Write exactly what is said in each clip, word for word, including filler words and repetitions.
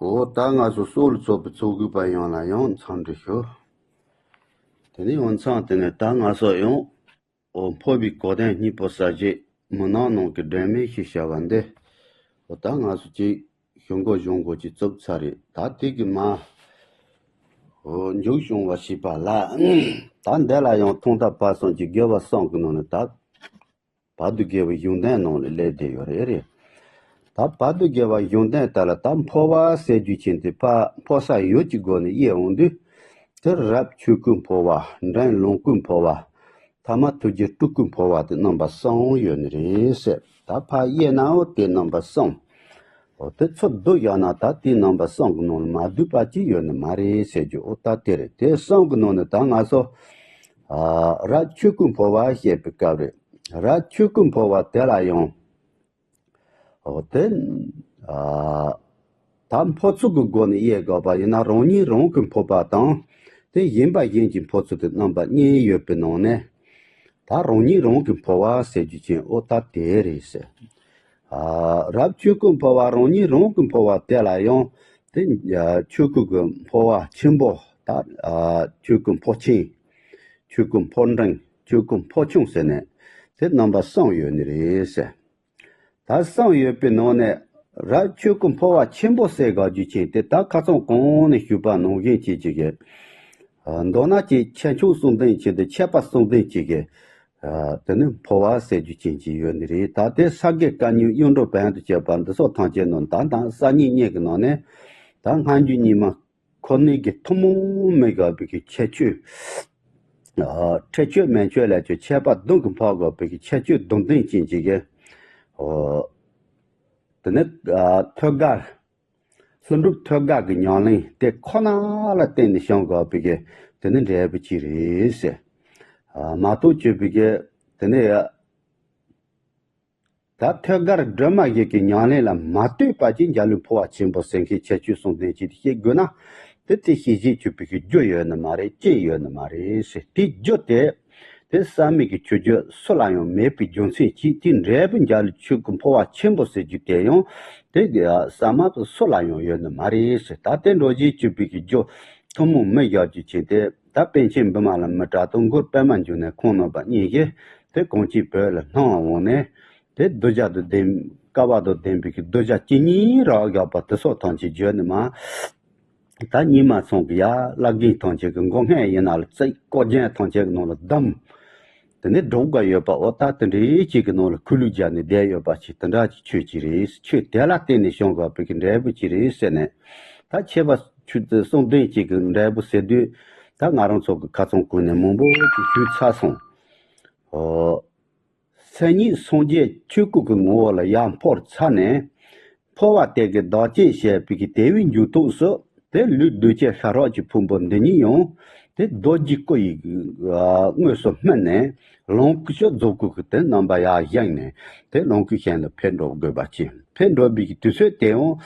འོ་ད་ང་ཚོ་སྲོག་ལ་ཚོགས་པའི་ཚོགས་དགོས་པ་ཡོངས་ལ་ཡང་འཚམས་འདྲི་ཞུ། དེ་ནས་འོ་འཚམས་དེ་ནས་ད་ང་ཚོ་ཡང་འོ་འཕོ་བའི་གོ་དོན་སྙིང་པོ་གསལ་བྱེད་མུན་ནག་ནང་གི་སྒྲོན་མེ་ཞེས་བྱ་བ་འདི། འོ་ད་ང་ཚོ་ཅིག་ཞུ་འགོ་ཞུ་འགོ་ཅིག་བཙུགས་ཚར་རེད། ད་དེ་གི་མ་འོ་མཇུག་སྐྱོང་བ་ཞེས་པ་ལ། ད་འདི་ལ་ཡང་ཐོག་མཐའ་བར་གསུམ་གྱི་དགེ་བ་གསུམ་གྱི་ནང་ནས་ད། བར་དུ་དགེ་བའི་གཞུང་དོན་ནང་ལ་སླེབས་བསྡད་ཡོད་རེད། རེད། ད་བར་དུ་དགེ་བའི་གཞུང་དོན་དག་ལ་ད་འཕོ་བ་ཟེར་རྒྱུ་ཅན་དེ་ཕར་འཕོ་ས་ཡོད་ཀྱི་སྒོ་ནས་དབྱེ་འོང་དུས། དེ་རབ་ཆོས་སྐུ་འཕོ་བ། འབྲིང་ལོངས་སྐུ་འཕོ་བ། ཐ་མ་ཐུགས་རྗེ་སྤྲུལ་སྐུ་འཕོ་བ་དེ་རྣམ་པ་གསུམ་ཡོད་ནི་རེད་ཟེར། ད་ཕར་དབྱེ་ནའང་དེ་རྣམ་པ་གསུམ། འོ་དེ་ཚུར་བསྡུ་བཞག་ན་ད་དེའི་རྣམ་པ་གསུམ་གྱི་ནང་ལ་མ་བསྡུས་པ་ཅིག་ཡོད་ནི་མ་རེད་ཟེར་རྒྱུ། འོ་ད་དེ་རེད། དེ་གསུམ་གྱི་ནང་ནས་ད་ང་ཚོ་ཨ་རབ་ཆོས་སྐུ་འཕོ་བ་བཤད་པའི་སྐབས་རེད། རབ་ཆོས་སྐུ་འཕོ་བ་དེ་ལ་ཡང་། འོ་དེ་ཨ་ད་འཕོ་ཚུལ་གྱི་སྒོ་ནས་དབྱེ་དགོས་པ་ཡིན་ན། རང་ཉིད་རང་གིས་འཕོ་བ་དང་། དེ་གཞན་པ་གཞན་གྱིས་འཕོ་ཚུལ་དེ་རྣམ་པ་གཉིས་ཡོད་པའི་ནང་ནས། ད་རང་ཉིད་རང་གིས་འཕོ་བ་ཟེར་རྒྱུ་ཅན་འོ་ད་དེ་རེད་ཟེར། ཨ་རབ་ཆོས་སྐུ་འཕོ་བ། རང་ཉིད་རང་གིས་འཕོ་བ་དེ་ལ་ཡང་དེ་ཨ་ཆོས་སྐུ་གི་འཕོ་བ་ཆེན་པོ། ད་ཨ་ཆོས་སྐུ་འཕོ་ཆེན། ཆོས་སྐུ་འཕོ་འབྲིང་། ཆོས་སྐུ་འཕོ་ཆུང་ཟེར་ནས་དེ་རྣམ་པ་གསུམ་ཡོད་ནི་རེད་ཟེར། ད་གསུམ་ཡོད་པའི་ནང་ནས་རབ་ཆོས་སྐུ་འཕོ་བ་ཆེན་པོ་ཟེར་དགོས་རྒྱུ་ཅན་དེ་ད་ཁ་སང་གོང་ནས་ཞུས་པ་ནང་བཞིན་བྱེད་ཀྱི་གི། ཨ་མདོར་ན་ཅིག་ཁྱད་ཆོས་གསུམ་ལྡན་ཅིག་དང་ཁྱད་པར་གསུམ་ལྡན་ཅིག་གི། ཨ་དེ་ནི་འཕོ་བ་ཟེར་རྒྱུ་ཅན་ཅིག་ཡོད་ནི་རེད། ད་དེ་ས་དགེ་བཀའ་རྙིང་གཡུང་དྲུང་བོན་དང་བཅས་པ་འདི་སོགས་ཐམས་ཅད་ནང་ད་ད་གསར་རྙིང་གཉིས་ཀྱི་ནང་ནས་ད་སྔ་འགྱུར་རྙིང་མ་ཁོ་ནའི་གི་ཐུན་མོང་མི་དགོས་པའི་གི་ཁྱད་ཆོས། ཨ་ཁྱད་ཆོས་མན་ཆད་ལས་ཀྱང་ཁྱད་པར་བདུན་གྱིས་འཕགས་དགོས་པའི་གི་ཁྱད་ཆོས་བདུན་ལྡན་ཅན་ཅིག་གི། ཨོ། དེ་ནི་ཨ་ཐོད་རྒལ། ལྷུན་གྲུབ་ཐོད་རྒལ་གྱི་ཉམས་ལེན་དེ་ཁོ་ན་ལ་བརྟེན་ནས་བྱུང་དགོས་པའི་གི་དེ་ནི་འབྲས་བུ་ཅིག་རེད་ཟེར། ཨ་མ་གཏོགས་བཅོས་པའི་གི་དེ་ནི། ད་ཐོད་རྒལ་སྒྲོན་མ་བཞི་གི་ཉམས་ལེན་ལ་མ་ལྟོས་པ་ཅིག་འཇའ་ལུས་འཕོ་བ་ཆེན་པོ་ཟེར་མཁན་ཁྱད་ཆོས་གསུམ་ལྡན་ཅིག་དེ་བཤད་དགོས་ན། དེ་དེ་ཤེས་བྱེད་ཆོད་པའི་གི་རྒྱུ་ཡོད་ནི་མ་རེད། རྐྱེན་ཡོད་ནི་མ་རེད་ཟེར། དེ་རྒྱུ་དེ། དེ་བསམ་མེད་ཀྱི་ཆོས་རྒྱུ་སུ་ལ་ཡང་མེད་པའི་རྒྱུ་མཚན་གྱིས་དེ་འབྲས་བུ་འཇའ་ལུས་ཆོས་སྐུ་འཕོ་བ་ཆེན་པོ་ཟེར་རྒྱུ་དེ་ཡང་དེ་བསམ་མ་སུ་ལ་ཡང་ཡོད་ནི་མ་རེད་ཟེར། ད་དེ་འགྲོ་བྱེད་ཆོད་པའི་གི་རྒྱུ་ཐུན་མོང་མི་བཞག་རྒྱུ་ཅན་དེ་ད་པཎ་ཆེན་བི་མ་ལ་མི་ཏྲ་དང་གུ་རུ་པདྨ་འབྱུང་གནས་ཁོང་རྣམ་པ་གཉིས་ཀྱིས་དེ་གངས་ཅན་བོད་ལ་སྣང་བ་འོང་ནས། དེ་གདུལ་བྱ་དང་ལྡན། བསྐལ་པ་དང་ལྡན་པའི་གི་གདུལ་བྱ་ཇི་སྙེད་རག་ཡོད་པ་དེ་སོགས་ཐམས་ཅད་བརྗོད་ནས་མ། ད་སྙིགས་མ་ཚང་གི་ཡ་བླ་རྒན་ཐམས་ཅད་ཀྱི་མགོ་སྔས་ཡིན་ན་ལ་རྩིག་ཀོ་རྒྱན་ཐམས་ཅད་ཀྱི་ནང་ལ་བསྡམས། དེ་ནས་སྒྲུབ་དགའ་ཡོད་པ་འོ་ད་དེ་འདྲའི་ཅིག་གི་ནང་ལ་ཁུ་ལུ་སྦྱར་ནས་བསྡད་ཡོད་པ་ཅིག་དེ་འདྲ་ཅིག་ཆོས་ཅིག་རེད། ཆོས་དེ་ལ་བརྟེན་ནས་བྱུང་དགོས་པའི་གི་འབྲས་བུ་ཅིག་རེད་ཟེར་ནས། ད་ཁྱད་པར་ཆོས་གསུམ་ལྡན་ཅིག་གི་འབྲས་བུ་ཟེར་དུས། ད་ང་རང་ཚོ་གི་ཁ་ཚང་གོང་ནས་མང་པོ་ཅིག་ཞུས་ཚར་སོང་། ཨོ། སེམས་ཉིད་སངས་རྒྱས་ཆོས་སྐུ་གི་ངོ་བོ་ལ་ཡར་འཕོར་ཚར་ནས། འཕོ་བ་དེ་གི་བདག་རྐྱེན་བྱས་པའི་གི་དེ་བས་མཇུག་ཐོགས་སུ་དེ་ལུས་གདུལ་བྱའི་ཤ་རོགས་ཀྱི་ཕུང་པོ་འདི་ཉིད་ཡང་དེ་རྡོ་རྗེ་སྐུ་ཡི་ཨ་དངོས་སུ་སྨིན་ནས་ལོངས་སྐུ་ཤོ་རྫོགས་སྐུ་གི་དེ་རྣམ་པ་ཡར་བཞེངས་ནས་དེ་ལོངས་སྐུའི་ཞིང་ལ་ཕེབས་འགྲོ་དགོས་པ་ཅིག་ཕེབས་འགྲོ་བའི་གི་དུས་ཚོད་དེ་ཡང་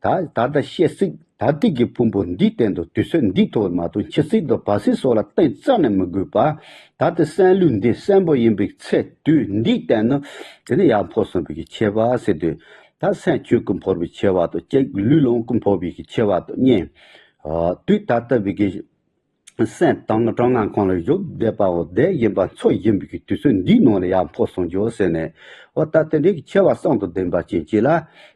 ད་ད་ལྟ་བཤད་སྲིད། ད་ལྟའི་གི་ཕུང་པོ་འདིའི་སྟེང་དུ་དུས་ཚོད་འདིའི་ཐོག་མ་གཏོགས་འཆི་སྲིད་དང་བར་སྲིད་སོགས་ལ་གཏན་རྩ་ནས་མི་དགོས་པ། ད་ལྟ་སེམས་ལུས་འདི་གསོན་པོ་ཡིན་པའི་ཚེ་དུས་འདིའི་སྟེང་དུ་དེ་ནས་ཡར་འཕོ་སོང་བའི་གི་ཆེ་བ་ཟེར་དུས། ད་སེམས་ཆོས་སྐུ་འཕོ་བའི་ཆེ་བ་དང་གཅིག་ལུས་ལོངས་སྐུ་འཕོ་བའི་གི་ཆེ་བ་དང་གཉིས། ཨ་དུས་ད་ལྟ་བའི་གི་སེམས་དང་གྲངས་ལྔ་ཁོང་ལ་བཞུགས་བསྡད་པའོ། བསྡད་བཞིན་པ་འཚོ་བཞིན་པའི་གི་དུས་ཚོད་འདིའི་ནང་ལ་ཡར་འཕོ་སོང་རྒྱུ་ཟེར་ནས། འོ་ད་དེ་འདྲའི་གི་ཆེ་བ་གསུམ་དང་ལྡན་པ་ཅན་གཅིག་ལ་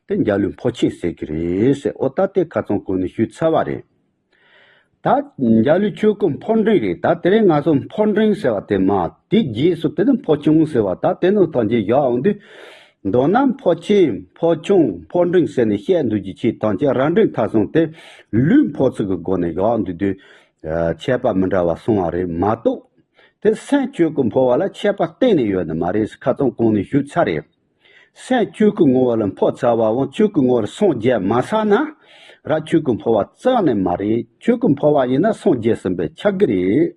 དེ་འཇའ་ལུས་འཕོ་ཆེན་ཟེར་གི་རེད་ཟེར། འོ་ད་དེ་ཁ་ཚང་གོང་ནས་ཞུས་ཚར་བ་རེད། ད་འཇའ་ལུས་ཆོས་སྐུ་འཕོ་འབྲིང་རེད། ད་དེ་རིང་ང་ཚོ་འཕོ་འབྲིང་ཟེར་བ་དེ་མ་དེ་རྗེས་སུ་དེ་ནི་འཕོ་ཆུང་ཟེར་བ། ད་དེ་ནི་ཐམས་ཅད་བཞག་འོང་དུས། མདོར་ན་འཕོ་ཆེན་འཕོ་ཆུང་འཕོ་འབྲིང་ཟེར་ནས་བཤད་འདུག་རྒྱུ་ཆེ་ཐམས་ཅད་རབ་འབྲིང་ཐ་གསུམ་དེ་ལུས་འཕོ་ཚུལ་གྱི་སྒོ་ནས་བཞག་འདུག་དུས། ཨ་ཁྱད་པར་མི་འདྲ་བ་སོང་བ་རེད་མ་གཏོགས། དེ་སེམས་ཆོས་སྐུ་འཕོ་བ་ལ་ཁྱད་པར་གཏན་ནས་ཡོད་ནི་མ་རེད། ཁ་སང་གོང་ནས་ཞུས་ཚར་རེད། སེམས་ཆོས་སྐུ་ངོ་བོ་ལ་འཕོ་ཚར་བའམ་ཆོས་སྐུ་ངོ་བོར་སངས་རྒྱས་མ་ཚར་ན། རབ་ཆོས་སྐུ་འཕོ་བ་རྩ་ནས་མ་རེད། ཆོས་སྐུ་འཕོ་བ་ཡིན་ན་སངས་རྒྱས་ཟིན་པས་ཁྱབ་ཀྱི་རེད།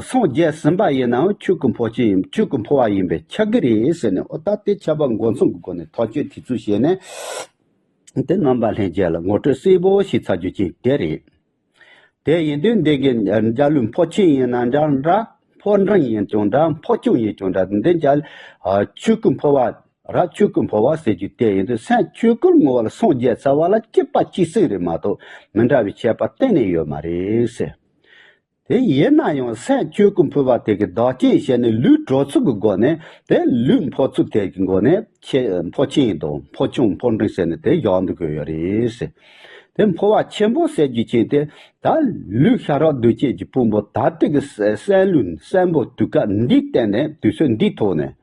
སངས་རྒྱས་ཟིན་པ་ཡིན་ནའང་ཆོས་སྐུ་འཕོ་ཆེན་ཡིན། ཆོས་སྐུ་འཕོ་བ་ཡིན་པས་ཁྱབ་ཀྱི་རེད་ཟེར་ནས། འོ་ད་དེ་ཁྱད་པར་མགོ་མཚུངས་ཀྱི་སྒོ་ནས་ཐག་གཅོད་དེ་ཚོ་བྱས་ནས། དེ་རྣམ་པ་ལྷན་རྒྱས་ལ་ངོ་སྤྲོད་གསལ་པོ་ཞིག་ཚར་རྒྱུ་ཅིག་དེ་རེད། དེ་ཡིན་དུས་འདི་གི་འཇའ་ལུས་འཕོ་ཆེན་ཡིན་ན་འདྲ་འདྲ། འཕོ་འབྲིང་ཡིན་ཀྱང་འདྲ། འཕོ་ཆུང་ཡིན་ཀྱང་འདྲ། འདི་འཇའ་ཨ་ཆོས་སྐུ་འཕོ་བ་ རབ་ཆོས་སྐུ་འཕོ་བ་ཟེར་རྒྱུ་དེ་ཡིན་དུས་སེམས་ཆོས་སྐུར་བསྔོ་བ་ལ་སངས་རྒྱས་ཚར་བ་ལ་སྐྱིད་པ་སྐྱིད་སྲིད་རེད་མ་གཏོགས་མི་འདྲ་བའི་ཁྱད་པར་གཏན་ནས་ཡོད་མ་རེད་ཟེར། དེ་ཡིན་ན་ཡང་སེམས་ཆོས་སྐུ་འཕོ་བ་དེ་གི་བདག་རྐྱེན་བྱས་ནས་ལུས་གྲོལ་ཚུལ་གྱི་སྒོ་ནས་དེ་ལུས་འཕོ་ཚུལ་དེ་གི་སྒོ་ནས་ཁྱེད་འཕོ་ཆེན་དང་འཕོ་ཆུང་འཕོ་འབྲིང་ཟེར་ནས་དེ་བཞག་འདུག་གི་ཡོད་རེད་ཟེར། དེ་འཕོ་བ་ཆེན་པོ་ཟེར་རྒྱུ་ཅན་དེ་ད་ལུས་ཤ་རགས་གདོས་བཅས་ཀྱི་ཕུང་པོ་ད་ལྟའི་གི་སེམས་ལུས་སེམས་པོ་དུས་སྐབས་འདིའི་སྟེང་ནས་དུས་ཚོད་འདིའི་ཐོག་ནས།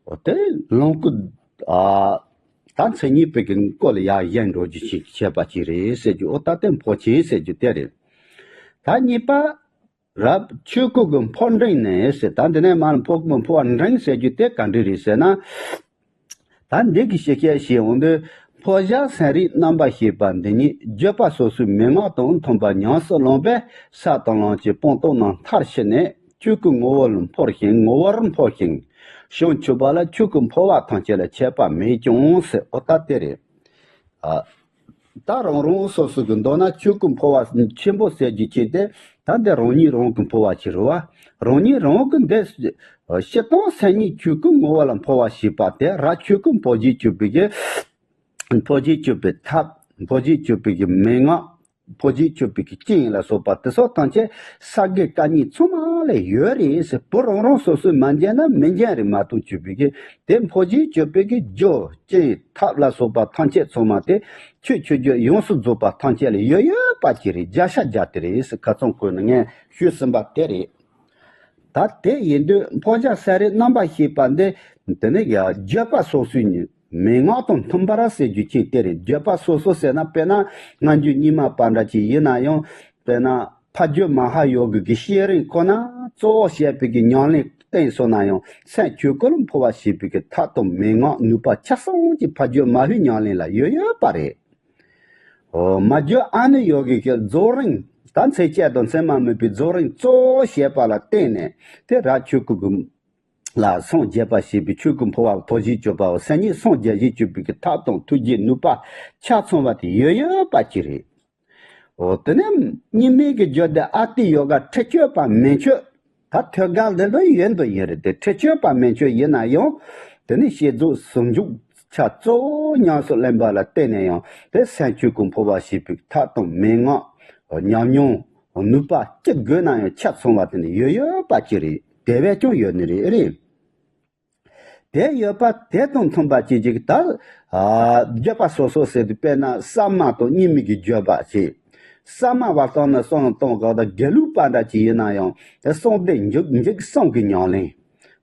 འོ་དེ་ལོངས་སྐུ། ཨ། ད་མཚན་ཉིད་པའི་གི་སྐོར་ལ་ཡར་བཞེངས་འགྲོ་རྒྱུ་ཞིག་བྱས་པ་ཅིག་རེད་ཟེར་རྒྱུ། འོ་ད་དེ་འཕོ་ཆེན་ཟེར་རྒྱུ་དེ་རེད། ད་གཉིས་པ། རབ་ཆོས་སྐུ་གི་འཕོ་འབྲིང་ནས་ཟེར། ད་འདི་ནས་མར་འཕོ་སྐུ་འཕོ་བ་འབྲིང་ཟེར་རྒྱུ་དེ་ག་འདྲ་རེད་ཟེར་ན། ད་འདི་གི་ཞིབ་བཤད་བྱེད་འོང་དུས་འཕོ་བྱ་སེམས་རིག་རྣམ་པ་ཤེས་པ་འདི་ཉིད་བརྗོད་པ་སོ་སོའི་མན་ངག་དང་མཐུན་པར་ཉམས་སུ་བླངས་པས་ས་དང་ལམ་གྱི་སྤངས་རྟོགས་རྣམས་མཐར་ཕྱིན་ནས། ཆོས་སྐུ་ངོ་བོར་འཕོ་ཞིང་ངོ་བོར་འཕོ་ཞིང་། བྱང་ཆུབ་པ་ལ་ཆོས་སྐུ་འཕོ་བ་ཐམས་ཅད་ལ་ཁྱད་པར་མེད་ཀྱང་ཟེར། འོ་ད་དེ་རེད། ཨ། ད་རང་རང་སོ་སོ་གི་མདོར་ན་ཆོས་སྐུ་འཕོ་བ་ཆེན་པོ་ཟེར་རྒྱུ་ཅན་དེ་ད་འདི་རང་ཉིད་རང་གི་འཕོ་བ་ཅིག་རེད་བ། རང་ཉིད་རང་གི་འདི་སྤྱིར་བཏང་སེམས་ཉིད་ཆོས་སྐུ་ངོ་བོ་ལ་འཕོ་བ་ཞེས་པ་དེ་རབ་ཆོས་སྐུ་འཕོ་བྱེད་སྤྱོད་པའི་གི་འཕོ་བྱེད་སྤྱོད་པའི་ཐབས། འཕོ་བྱེད་སྤྱོད་པའི་གི་མན་ངག་འཕོ་བྱེད་སྤྱོད་པའི་གི་རྐྱེན་ལ་སོགས་པ་དེ་སོགས་ཐམས་ཅད་ས་དགེ་བཀའ་རྙིང་ཚང་མ་ལ་ཡོད་རེད་ཟེར། བུ་རང་རང་སོ་སོས་མ་མཇལ་ན་མི་མཇལ་རེད་མ་གཏོགས་བཅོས་པའི་གི་དེ་འཕོ་བྱེད་སྤྱོད་པའི་གི་རྒྱུ་རྐྱེན་ཐབས་ལ་སོགས་པ་ཐམས་ཅད་ཚང་མ་དེ་ཆོས་ཆོས་བརྒྱུད་ཡོངས་སུ་རྫོགས་པ་ཐམས་ཅད་ལ་ཡོད་ཡོད་པ་ཅིག་རེད། བརྒྱ་ཆ་བརྒྱ་དེ་རེད་ཟེར། ཁ་ཚང་ཁོས་ནི་ངས་ཞུས་ཟིན་པ་དེ་རེད། ད་དེ་ཡིན་དུས་འཕོ་བྱ་སེམས་རིག་རྣམ་པ་ཤེས་པ་འདི་དེ་ནི་ཡ་བརྗོད་པ་སོ་སོའི་མན་ངག་དང་མཐུན་པར་ཟེར་རྒྱུ་ཅན་དེ་རེད། བརྗོད་པ་སོ་སོ་ཟེར་ན་དཔེར་ན་སྔ་འགྱུར་རྙིང་མ་པ་འདྲ་ཅིག་ཡིན་ན་ཡང་དཔེར་ན་ཕ་རྒྱུད་མ་ཧཱ་ཡོ་གི་གི་བསྐྱེད་རིམ་ཁོ་ན་གཙོ་བོ་བྱས་པའི་གི་ཉམས་ལེན་བསྟན་སོང་ན་ཡང་སེམས་ཆོས་སྐུ་ལ་འཕོ་བ་བྱེད་པའི་གི་ཐབས་དང་མན་ངག་ནུས་པ་ཆ་ཚང་གི་ཕ་རྒྱུད་མ་ཧཱའི་ཉམས་ལེན་ལ་ཡོད་ཡོད་པ་རེད། འོ། མ་བརྗོད་ཨ་ནུ་ཡོ་གི་གི་རྫོགས་རིམ། ད་མཚན་བཅས་དང་མཚན་མ་མེད་པའི་རྫོགས་རིམ་གཙོ་བོ་བྱས་པ་ལ་བརྟེན་ནས་དེ་རབ་ཆོས་སྐུ་གི་ལ་སངས་རྒྱས་པ་ཞེས་པའི་ཆོས་སྐུ་འཕོ་བ་འཕོ་བྱེད་སྤྱོད་པའོ། སེམས་ཉིད་སངས་རྒྱས་བྱེད་སྤྱོད་པའི་གི་ཐབས་དང་ཐུགས་རྗེ་ནུས་པ་ཆ་ཚང་བ་དེ་ཡོད་ཡོད་པ་ཅིག་རེད། འོ། དེ་ནས་གཉིས་མེད་ཀྱི་རྒྱུད་སྡེ་ཨ་ཏི་ཡོ་ག་ཁྲེགས་ཆོད་པ་མན་ཆོད། ད་ཐོད་རྒལ་འདི་ལོས་ཡོད་འདོད་ཡིན་རེད་དེ། ཁྲེགས་ཆོད་པ་མན་ཆོད་ཡིན་ན་ཡང་དེ་ནི་བསྐྱེད་རྫོགས་ཟུང་འཇུག་ཆ་གཙོ་བོ་ཉམས་སུ་ལེན་པ་ལ་བརྟེན་ནས་ཡང་དེ་སེམས་ཆོས་སྐུ་འཕོ་བ་བྱེད་པའི་ཐབས་དང་མན་ངག་ཉམས་མྱོང་ནུས་པ་ཅི་དགོས་ན་ཡང་ཆ་ཚང་བ་དེ་ནི་ཡོད་ཡོད་པ་ཅིག་རེད། དེ་བས་ཀྱང་ཡོད་ནི་རེད། རེད། དེ་ཡོད་པ་དེ་དང་མཐུན་པ་ཅིག་ཅིག་ད། ཨ། བརྗོད་པ་སོ་སོ་ཟེར་དུས་དཔེར་ན་ས་མ་དང་གཉིས་མེད་ཀྱི་བརྗོད་པ་ཞེས། ས་མ་བ་གཏོང་ན་གསུང་གཏོང་གང་དང་དགེ་ལུགས་པ་འདྲ་ཅིག་ཡིན་ན་ཡང་དེ་གསུང་དེ་འཇུག་འཇུག་གསུང་གི་ཉམས་ལེན།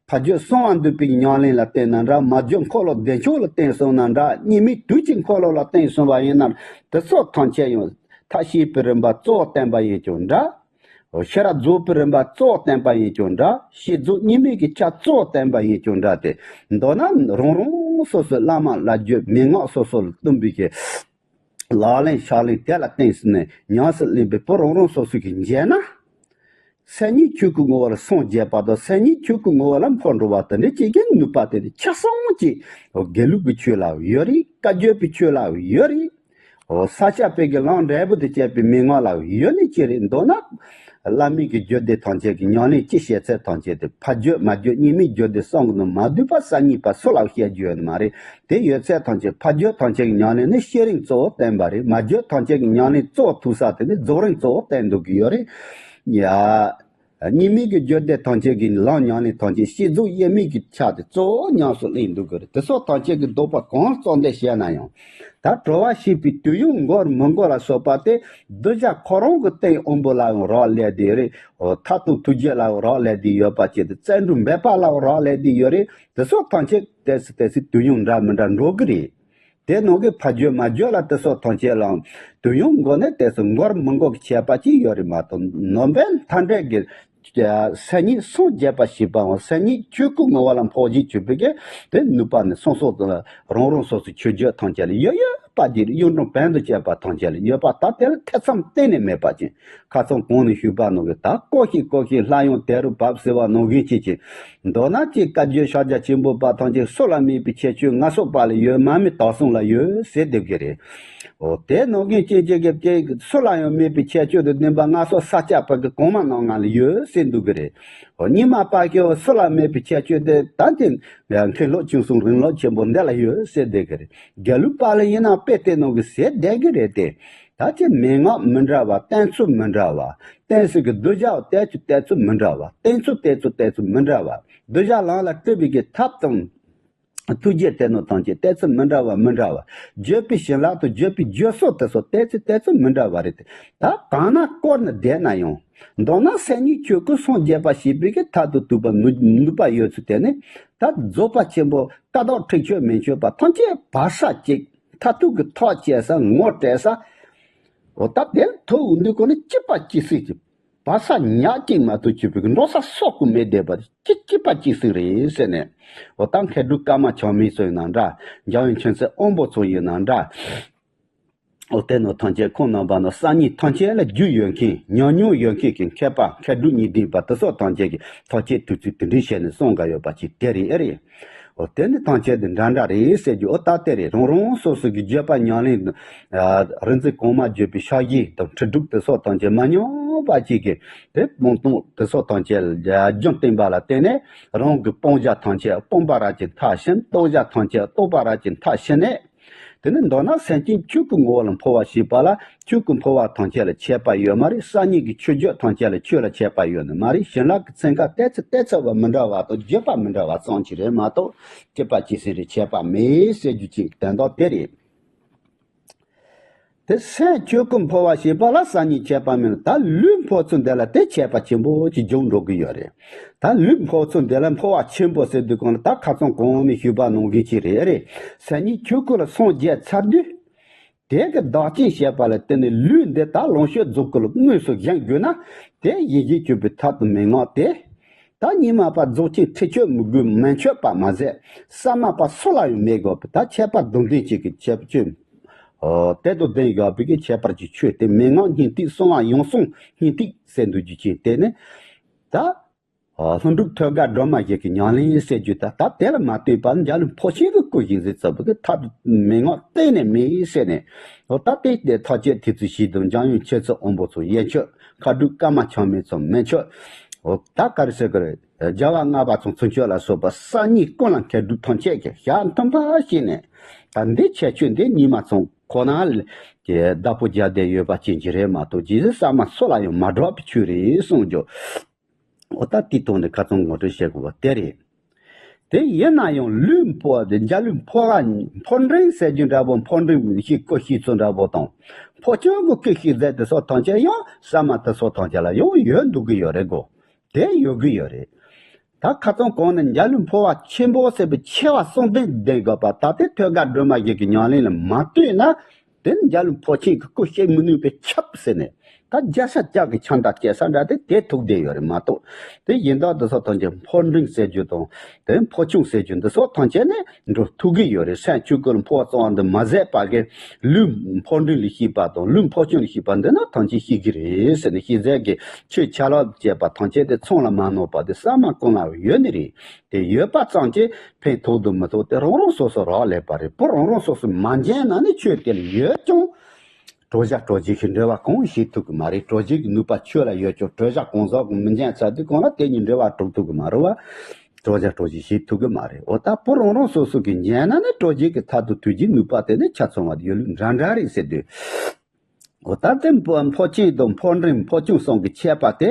ཕ་རྒྱུད་གསང་བ་འདུས་པའི་ཉམས་ལེན་ལ་བརྟེན་ན་འདྲ། མ་བརྗོད་འཁོར་ལོ་བདེ་མཆོག་ལ་བརྟེན་སོང་ན་འདྲ། གཉིས་མེད་དུས་ཀྱི་འཁོར་ལོ་ལ་བརྟེན་སོང་བ་ཡིན་ན་དེ་ཚོ་ཐམས་ཅད་ཡང་མཐར་ཕྱིན་པའི་རིམ་པ་གཙོ་བོ་བསྟན་པ་ཡིན་ཀྱང་འདྲ། ཤེས་རབ་རྫོགས་པའི་རིམ་པ་གཙོ་བོ་བསྟན་པ་ཡིན་ཀྱང་འདྲ། བསྐྱེད་རྫོགས་གཉིས་མེད་ཀྱི་ཆ་གཙོ་བོ་བསྟན་པ་ཡིན་ཀྱང་འདྲ་སྟེ། མདོར་ན་རང་རང་སོ་སོའི་བླ་མ་བླ་བརྒྱུད་མན་ངག་སོ་སོ་ལ་བསྟུན་པའི་གི་ལག་ལེན་ཕྱག་ལེན་དེ་ལ་བརྟེན་ནས་ཉམས་སུ་ལེན་པའི་བུ་རང་རང་སོ་སོ་གིས་མཇལ་ན། སེམས་ཉིད་ཆོས་སྐུ་ངོ་བོ་ལ་སངས་རྒྱས་པ་དང་སེམས་ཉིད་ཆོས་སྐུ་ངོ་བོ་ལ་འཕོ་འགྲོ་བ་དེ་འདྲ་ཅིག་གི་ནུས་པ་དེ་ནི་ཆ་ཚང་གཅིག་དགེ་ལུགས་ཀྱི་ཆོས་ལ་ཡོད་རེད། བཀའ་བརྒྱུད་པའི་ཆོས་ལ་ཡོད་རེད། འོ། ས་སྐྱ་པའི་གི་ལམ་འབྲས་བུ་དང་བཅས་པའི་མན་ངག་ལ་ཡོད་ནི་ཅི་རེད་མདོར་ན། བླ་མེད་ཀྱི་རྒྱུད་སྡེ་ཐམས་ཅད་ཀྱི་ཉམས་ལེན་སྤྱི་བཤད་ཚད་ཐམས་ཅད་དེ་ཕ་རྒྱུད་མ་བརྗོད་གཉིས་མེད་རྒྱུད་སྡེ་གསུམ་གྱི་ནང་མ་འདུས་པ་གསར་རྙིང་པ་སུ་ལ་བཤད་རྒྱུ་ཡོད་ནི་མ་རེད། དེ་ཡོད་ཚད་ཐམས་ཅད་ཕ་རྒྱུད་ཐམས་ཅད་ཀྱི་ཉམས་ལེན་ནི་བསྐྱེད་རིམ་གཙོ་བོ་བསྟན་པ་རེད། མ་བརྗོད་ཐམས་ཅད་ཀྱི་ཉམས་ལེན་གཙོ་བོ་ཐུག་ས་དེ་ནི་རྫོགས་རིམ་གཙོ་བོ་བསྟན་འདུག་གི་ཡོད་རེད། ཡ། གཉིས་མེད་ཀྱི་རྒྱུད་སྡེ་ཐམས་ཅད་ཀྱི་ལམ་ཉམས་ལེན་ཐམས་ཅད་བསྐྱེད་རྫོགས་དབྱེར་མེད་ཀྱི་ཆ་དེ་གཙོ་བོ་ཉམས་སུ་ལེན་འདུག་གི་རེད། དེ་སོགས་ཐམས་ཅད་ཀྱི་ལྡོག་པ་གང་རྩོད་འདེབས་བྱས་ན་ཡང་། ད་གྲོལ་བ་ཞེས་པའི་དུས་ཡུན་འགོར་མི་འགོར་ལ་སོགས་པ་དེ་གདུལ་བྱ་ཁོ་རང་གི་རྟེན་དབང་པོ་ལ་ཡང་རག་ལས་དེ་རེད། འོ། ཐབས་དང་ཐུགས་རྗེ་ལ་ཡང་རག་ལས་དེ་ཡོད་པ་བཅས་ཏེ་བརྩོན་འགྲུས་འབད་པ་ལ་ཡང་རག་ལས་དེ་ཡོད་རེད། དེ་སོགས་ཐམས་ཅད་ཏོག་ཙམ་ཏོག་ཙམ་དུས་ཡུན་འདྲ་མི་འདྲ་འགྲོ་གི་རེད། དེ་ནང་གི་ཕ་རྒྱུད་མ་བརྗོད་ལ་དེ་སོགས་ཐམས་ཅད་ལའང་དུས་ཡུན་འགོར་ནས་དེ་ཚོ་འགོར་མི་འགོར་གྱི་ཁྱད་པར་ཅིག་ཡོད་རེད་མ་གཏོགས། ནང་པའི་མཐའ་འབྲས་ཀྱི་སེམས་ཉིད་སངས་རྒྱས་པ་ཞེས་པའང་སེམས་ཉིད་ཆོས་སྐུ་ངོ་བོ་ལ་འཕོ་བྱེད་སྤྱོད་པའི་གི་དེ་ནུས་པ་ནི་སོ་སོ་དང་རང་རང་སོ་སོའི་ཆོས་བརྒྱུད་ཐམས་ཅད་ལ་ཡོད་ཡོད་པ་དེ་རེད། གཡུང་དྲུང་བོན་དང་བཅས་པ་ཐམས་ཅད་ལ་ཡོད་པ་ད་དེ་ལ་ཐེ་ཚོམ་གཏན་ནས་མེད་པ་ཅན། ཁ་སང་གོང་ནས་ཞུས་པ་ནང་གི་ད་ཀོ་ཤིག་ཀོ་ཤིག་ལྷ་ཡང་དལ་རུ་བབས་ཟེར་བ་ནང་བཞིན་བྱེད་ཅིང་། མདོར་ན་ཅིག་བཀའ་བརྒྱུད་ཕྱག་རྒྱ་ཆེན་པོ་པ་ཐམས་ཅད་སྲོག་ལ་དམིགས་པའི་ཁྱད་ཆོས་ངན་སོང་པ་ལ་ཡོད། མ་རྨོས་དག་སོང་ལ་ཡོད་ཟེར་སྡོད་ཀྱི་རེད། འོ་དེ་ནང་བཞིན་ཅན་ཅིག་གི་ཅིག་སྲོག་ལ་ཡང་དམིགས་པའི་ཁྱད་ཆོས་དང་ལྡན་པ་ངན་སོང་ས་སྐྱ་པ་གི་གོང་མ་རྣམས་ང་ལ་ཡོད་ཟེར་འདུག་གི་རེད། འོ་སྙིགས་མ་པ་ཁྱེའུ་སྲོག་ལ་དམིགས་པའི་ཁྱད་ཆོས་དེ་ད་ཅིག་མཁན་སློབ་ཆུང་གསུམ་རིང་ལུགས་ཆེན་པོ་འདི་ལ་ཡོད་ཟེར་སྡོད་ཀྱི་རེད། དགེ་ལུགས་པ་ལ་ཡིན་ན་དཔེ་དེ་ནང་གི་ཟེར་བསྡད་ཀྱི་རེད་དེ། ད་ཅི་མན་ངག་མི་འདྲ་བ། བསྟན་ཚུལ་མི་འདྲ་བ། བསྟན་སྲིད་ཀྱི་གདུལ་བྱ་བསྟན་ཚུལ་བསྟན་ཚུལ་མི་འདྲ་བ། བསྟན་ཚུལ་བསྟན་ཚུལ་བསྟན་ཚུལ་མི་འདྲ་བ། གདུལ་བྱ་ལམ་ལ་བཀྲི་བའི་གི་ཐབས་དང་ཐུགས་རྗེ་དེ་ནོ་ཐམས་ཅད་བསྟན་ཚུལ་མི་འདྲ་བ་མི་འདྲ་བ། བརྗོད་པའི་བྱིན་རླབས་དང་བརྗོད་པའི་བརྗོད་སྲོལ་དེ་སོགས་བསྟན་ཚུལ་བསྟན་ཚུལ་མི་འདྲ་བ་རེད་དེ། ད་གང་ན་བསྐོར་ནས་བསྡད་ན་ཡང་། མདོར་ན་སེམས་ཉིད་ཆོས་སྐུ་སངས་རྒྱས་པ་ཞེས་པའི་གི་མཐར་ཐུག་ཐུག་པ་ནུས་ནུས་པ་ཡོད་ཚུལ་དེ་ནི། ད་རྫོགས་པ་ཆེན་པོ་ཀ་དག་ཁྲེགས་ཆོད་མི་ཆོད་པ་ཐམས་ཅད་བར་ས་གཅིག་མཐར་ཐུག་གི་ཐག་བཅད་ས་ངོ་སྤྲད་ས། འོ་ད་དེར་ཐུག་འདུག་གོ་ནི་གཅིག་པ་གཅིག་སྲིད་ཀྱི། བར་ས་ཉག་གཅིག་མ་གཏོགས་ཆོད་པའི་འགྲོ་ས་སོགས་ཀུན་མེད་བསྡད་པ་གཅིག་གཅིག་པ་གཅིག་སྲིད་རེད་ཟེར་ནས། འོ་ད་མཁས་གྲུབ་ཀརྨ་ཆགས་མེད་ཚོ་ཡིན་ན་འདྲ། འཇམ་དབྱངས་མཁྱེན་བརྩེ་དབང་པོ་ཚོ་ཡིན་ན་འདྲ། འོ་དེ་ནོ་ཐམས་ཅད་ཁོང་རྣམ་པ་ནོ་སང་ཉིན་ཐམས་ཅད་ལ་རྒྱུས་ཡོད་མཁན་ཉམས་མྱོང་ཡོད་མཁན་གྱི་མཁས་པ་མཁས་གྲུབ་གཉིས་ལྡན་པ་དེ་སོགས་ཐམས་ཅད་ཀྱིས་ཐག་བཅད་ཐུག་ཚུལ་དེ་འདྲའི་བཤད་ནས་གསུང་ག་ཡོད་པ་ཅིག་དེ་རེད་ཨེ་རེད། འོ་དེ་ནི་ཐམས་ཅད་དུ་འདྲ་འདྲ་རེད་ཟེར་རྒྱུ། འོ་ད་དེ་རེད། རང་རང་སོ་སོ་གི་བརྗོད་པ་ཉམས་ལེན། རིག་འཛིན་གོང་མ་བརྗོད་པའི་ཕྱག་བཞེས་དང་ཁྲིད་སྒྲུབ་དེ་སོགས་ཐམས་ཅད་མ་ཉམས་པ་ཅིག་གིས་དེ་སྤོང་ཐོང་དེ་སོགས་ཐམས་ཅད་རྒྱུན་བསྟེན་པ་ལ་བརྟེན་ནས་རང་གི་སྤོང་བྱ་ཐམས་ཅད་སྤོང་པ་ར་གྱི་མཐར་ཕྱིན། རྟོགས་བྱ་ཐམས་ཅད་རྟོགས་པ་ར་གྱི་མཐར་ཕྱིན་ནས། དེ་ནི་མདོར་ན་སེམས་ཅན་ཆོས་ཀྱི་ངོ་བོ་ལ་འཕོ་བ་ཞེས་པ་ལ་ཆོས་ཀྱི་འཕོ་བ་ཐམས་ཅད་ལ་ཁྱད་པར་ཡོད་མ་རེད། སང་ཉིན་གྱི་ཆོས་བརྗོད་ཐམས་ཅད་ལ་ཆོས་ལ་ཁྱད་པར་ཡོད་ནི་མ་རེད། བྱིན་རླབས་ཀྱི་ཚན་ཁ་བསྟན་ཚུལ་བསྟན་ཚུལ་བ་མི་འདྲ་བ་དང་བརྗོད་པ་མི་འདྲ་བ་ཙམ་ཅིག་རེད་མ་གཏོགས་གཅིག་པ་གཅིག་སྲིད་རེད། ཁྱད་པར་མེད་ཟེར་རྒྱུ་ཅིག་དོན་དག་དེ་རེད། དེ་སེམས་ཆོས་ཀྱི་འཕོ་བ་ཞེས་པ་ལ་སང་ཉིན་ཁྱད་པར་མེད་ལ། ད་ལུས་འཕོ་ཚུལ་འདི་ལ་དེ་ཁྱད་པར་ཆེན་པོ་ཅིག་འབྱུང་འགྲོ་གི་ཡོད་རེད། ད་ལུས་འཕོ་ཚུལ་འདི་ལ་འཕོ་བ་ཆེན་པོ་ཟེར་དུས་གང་ལ་ད་ཁ་སང་གོང་ནས་ཞུས་པ་ནང་བཞིན་ཅིག་རེད་རེད། སེམས་ཉིད་ཆོས་སྐུ་ལ་སངས་རྒྱས་ཚར་དུས། དེ་གི་བདག་རྐྱེན་བྱས་པ་ལ་བརྟེན་ནས་ལུས་འདི་ད་ལོངས་སྤྱོད་རྫོགས་སྐུ་ལ་དངོས་སུ་བཞེངས་དགོས་ན། དེ་ཡིད་བཞིན་གྱུར་པའི་ཐབས་དང་མན་ངག་དེ། ད་སྙིགས་མ་པ་རྫོགས་ཆེན་ཁྲེགས་ཆོད་མི་དགོས། མི་ཆོད་པ་མ་ཟད་ས་མ་པ་སུ་ལ་ཡང་མེད་དགོས་པའི་ད་ཁྱད་པར་དུ་ལྡན་གཅིག་གི་ཁྱད་ཆོས། ཨོ་དེ་དང་ལྡན་དགོས་པའི་གི་ཁྱད་པར་གྱི་ཆོས་དེ་མན་ངག་སྙིང་ཐིག་གསང་བ་ཡང་གསང་སྙིང་ཐིག་ཟེར་འདུག་རྒྱུ་ཅན་དེ་ནི། ད། ལྷུན་གྲུབ་ཐོད་རྒལ་སྒྲོན་མ་བཞི་གི་ཉམས་ལེན་ཟེར་རྒྱུ་ད་ལྟ་དེ་ལ་མ་ལྟོས་པར་འཇའ་ལུས་འཕོ་ཆེན་གྱི་སྐུ་བཞེངས་ཟེར་ཚུལ་གྱི་ཐབས་མན་ངག་གཏན་ནས་མེད་ཟེར་ནས། འོ་ད་དེ་དེ་ཐག་བཅད་ཐུག་ཚུལ་ཞིག་དང་འཇམ་དབྱངས་མཁྱེན་བརྩེ་དབང་པོ་ཚོ་ཡན་ཆོད། མཁས་གྲུབ་ཀརྨ་ཆགས་མེད་ཚོ་མན་ཆོད། འོ་ད་ག་རེ་ཟེར་གི་རེད། རྒྱལ་བ་ལྔ་པ་ཚོ་ཚུན་ཆོད་ལ་སོགས་པ་སང་ཉིན་ཀུན་ལ་མཁས་གྲུབ་ཐམས་ཅད་ཀྱིས་ཞལ་མཐུན་པ་བྱས་ནས། ད་འདི་ཁྱད་ཆོས་འདི་སྙིགས་མ་ཚང་ཁོ་ན་ལ་གི་བདག་པོ་རྒྱག་བསྡད་ཡོད་པ་ཅན་གྱི་རེད་མ་གཏོགས་རྗེས་སུ་ས་མ་སུ་ལ་ཡང་མ་གྲགས་པའི་ཆོས་རེད་གསུངས་རྒྱུ། འོ་ད་དེའི་ཐོག་ནས་ཁ་སང་ངོ་སྤྲོད་བྱེད་དགོས་པ་དེ་རེད། དེ་ཡིན་ན་ཡང་ལུས་འཕོ་བ་དེ་འཇའ་ལུས་འཕོ་བ་འཕོ་འབྲིང་ཟེར་རྒྱུ་འདྲ་པོ་འཕོ་འབྲིང་ཞིག་སྐུ་གཤེགས་ཚུལ་འདྲ་པོ་དང་། འཕོ་སྐྱོན་གྱི་སྐུ་གཤེགས་མཛད་དེ་སོགས་ཐམས་ཅད་ཡང་ས་མ་དེ་སོགས་ཐམས་ཅད་ལ་ཡང་ཡོད་འདུག་གི་ཡོད་རེད་གོ། དེ་ཡོད་གི་ཡོད་རེད། ད་ཁ་སང་གོང་ནས་འཇའ་ལུས་འཕོ་བ་ཆེན་པོ་ཟེར་བའི་ཆེ་བ་གསུམ་ལྡན་ལྡན་དགོས་པ་ད་ལྟའི་ཐོད་རྒལ་སྒྲོན་མ་བཞི་གི་ཉམས་ལེན་ལ་མ་ལྟོས་ན། དེ་ནི་འཇའ་ལུས་འཕོ་ཆེན་གྱི་སྐུ་གཤེགས་མི་ནུས་པའི་ཁྱབ་ཟེར་ནས། ད་རྒྱལ་སྲས་ལྕགས་ཀྱི་ཆང་དང་བཅས་ས་འདྲ་དེ་དེ་ཐུག་བསྡད་ཡོད་རེད་མ་གཏོགས། དེ་ཡིན་དག་འདི་སོགས་ཐམས་ཅད་འཕོ་འབྲིང་ཟེར་རྒྱུ་དང་། དེ་འཕོ་ཆུང་ཟེར་རྒྱུ་འདི་སོགས་ཐམས་ཅད་ནི་འགྲོ་ཐུབ་ཀྱི་ཡོད་རེད། སེམས་ཆོས་སྐུ་ལ་འཕོ་བ་གཙང་བ་འདི་མ་ཟད་པ་གི་ལུས་འཕོ་འབྲིང་ལ་གཤེགས་པ་དང་ལུས་འཕོ་ཆུང་ལ་གཤེགས་པ་འདི་ན་ཐམས་ཅད་ཤེས་ཀྱི་རེད་ཟེར་ནས། ཤེས་ཚད་ཀྱི་ཆོས་ཆ་ལག་བཅས་པ་ཐམས་ཅད་དེ་ཚང་ལ་མ་གནང་བ་དེ་ས་མ་ཀུན་ལ་ཡོད་ནི་རེད། དེ་ཡོད་པ་ཙམ་གྱིས་ཕན་ཐོགས་དང་མི་ཐོགས་དེ་རང་རང་སོ་སོ་རག་ལས་པ་རེད། བུ་རང་རང་སོ་སོས་མ་མཇལ་ན་ནི་ཆོས་དེ་ལ་ཡོད་ཀྱང་། གྲོགས་བྱ་གྲོགས་བྱེད་ཀྱི་འབྲེལ་བ་གང་ཞིག་ཐུག་གི་མ་རེད། གྲོགས་བྱེད་ཀྱི་ནུས་པ་ཆོས་ལ་ཡོད་ཀྱང་གྲོགས་བྱ་གང་ཟག་གིས་མི་མཇལ་ཚར་དུས་གང་ལ་དེ་གཉིས་འབྲེལ་བ་གྲུབ་ཐུབ་ཀྱི་མ་རེད་བ། གྲོགས་བྱ་གྲོགས་བྱེད་ཞིག་ཐུག་གི་མ་རེད། འོ་ད་བུ་རང་རང་སོ་སོ་གིས་མཇལ་ན་ནི་གྲོགས་བྱེད་ཀྱི་མཐར་ཐུག་ཐུག་རྒྱུའི་ནུས་པ་དེ་ནི་ཆ་ཚང་བ་དེ་ཡོད་ལུགས་འདྲ་འདྲ་རེད་ཟེར་དུས། འོ་ད་དེ་འཕོ་འཕོ་ཆེན་དང་འཕོ་འབྲིང་འཕོ་ཆུང་གསུམ་གྱི་ཁྱད་པར་དེ།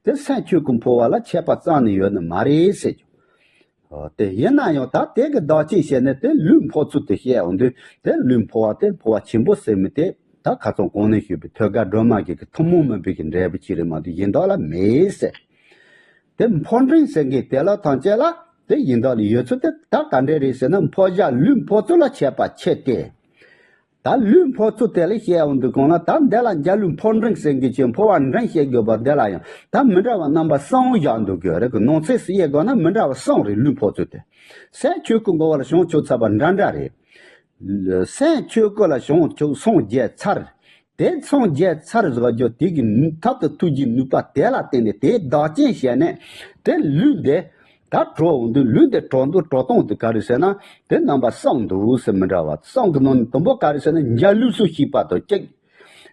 དེ་སེམས་ཆོས་སྐུ་འཕོ་བ་ལ་ཁྱད་པར་རྩ་ནས་ཡོད་ནི་མ་རེད་ཟེར་རྒྱུ། འོ་དེ་ཡིན་ན་ཡང་ད་དེ་གི་བདག་རྐྱེན་བྱས་ནས་དེ་ལུས་འཕོ་ཚུལ་དེ་བཤད་འོང་དུས་དེ་ལུས་འཕོ་བ་དེ་འཕོ་བ་ཆེན་པོ་ཟེར་མི་དེ་ད་ཁ་སང་གོང་ནས་ཞུས་པའི་ཐོད་རྒལ་སྒྲོན་མ་བཞི་གི་ཐུན་མོང་མིན་པའི་གི་འབྲས་བུ་ཅིག་རེད་མ་གཏོགས་གཞན་དག་ལ་མེད་ཟེར། དེ་འཕོ་འབྲིང་ཟེར་མཁན་དེ་ལ་ཐམས་ཅད་ལ་དེ་གཞན་དག་ལ་ཡོད་ཚུལ་དེ་ད་ག་འདྲས་རེད་ཟེར་ན། འཕོ་བྱ་ལུས་འཕོ་ཚུལ་ལ་ཁྱད་པར་ཕྱེ་སྟེ། ད་ལུས་འཕོ་ཚུལ་དེ་ལ་བཤད་འོང་དུས་གང་ལ་ད་འདི་ལ་འཇའ་ལུས་འཕོ་འབྲིང་ཟེར་མཁན་གྱི་འཕོ་བ་འབྲིང་བཤད་དགོས་པ་འདི་ལ་ཡང་ད་མི་འདྲ་བ་རྣམ་པ་གསུམ་བཞག་འདུག་གི་རེད་གི། ནང་གསེས་སུ་དབྱེ་དགོས་ན་མི་འདྲ་བ་གསུམ་རེད། ལུས་འཕོ་ཚུལ་དེ་སེམས་ཆོས་སྐུ་འགོ་བ་ལ་བྱང་ཆུབ་ཚར་བ་འདྲ་འདྲ་རེད། སེམས་ཆོས་སྐུ་ལ་བྱང་ཆུབ་སངས་རྒྱས་ཚར། དེ་སངས་རྒྱས་ཚར་བཞག་རྒྱུ་དེ་གི་ཐབས་དང་ཐུགས་ཀྱི་ནུས་པ་དེ་ལ་བརྟེན་ནས་དེའི་བདག་རྐྱེན་བྱས་ནས་དེ་ལུས་འདི་ད་གྲོགས་འོང་དུས་ལུས་འདི་གྲོགས་འདུག་གྲོགས་གཏོང་དུ་ག་རེ་ཟེར་ན་དེ་རྣམ་པ་གསུམ་འདུག་ཟེར། མི་འདྲ་བ་གསུམ་གི་ནང་ནས་དང་པོ་ག་རེ་ཟེར་ན་འཇའ་ལུས་སུ་ཤེས་པ་དང་གཅིག་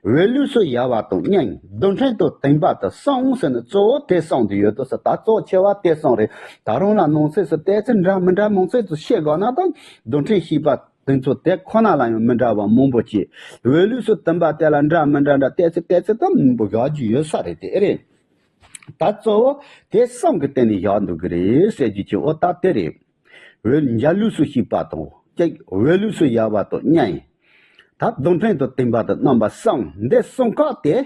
འོད་ལུས་སུ་ཡལ་བ་དང་གཉིས། རྡུལ་ཕྲན་དང་བརྟེན་པ་དང་གསུམ་ཟེར་ནས་གཙོ་བོ་དེ་གསུམ་དུ་ཡོད་དོ་ཟེར། ད་གཙོ་ཆེ་བ་དེ་གསུམ་རེད། ད་རུང་ལ་ནང་གསེས་སུ་ཏོག་ཙམ་འདྲ་མི་འདྲ་མང་ཚིག་ཏུ་བཤད་དགོས་ན་དང་རྡུལ་ཕྲན་ཤེས་པ་དེ་ཚོ་དེ་ཁོ་ན་ལ་ཡང་མི་འདྲ་བ་མང་པོ་སྐྱེ། འོད་ལུས་སུ་བརྟེན་པ་དེ་ལ་འདྲ་མི་འདྲ་འདྲ་ཏོག་ཙམ་ཏོག་ཙམ་དང་མང་པོ་བཞག་རྒྱུ་ཡོད་ས་རེད། དེ་རེད། ད་གཙོ་བོ་དེ་གསུམ་གི་སྟེང་ནས་བཞག་འདུག་གི་རེད་ཟེར་རྒྱུ་ཅིག་འོ་ད་དེ་རེད། འོད་འཇའ་ལུས་སུ་ཤེས་པ་དང་གཅིག་འོད་ལུས་སུ་ཡལ་བ་དང་གཉིས། ད་རྡུལ་ཕྲན་དུ་བརྟེན་པ་དང་རྣམ་པ་གསུམ། འདི་གསུམ་ཀ་དེ།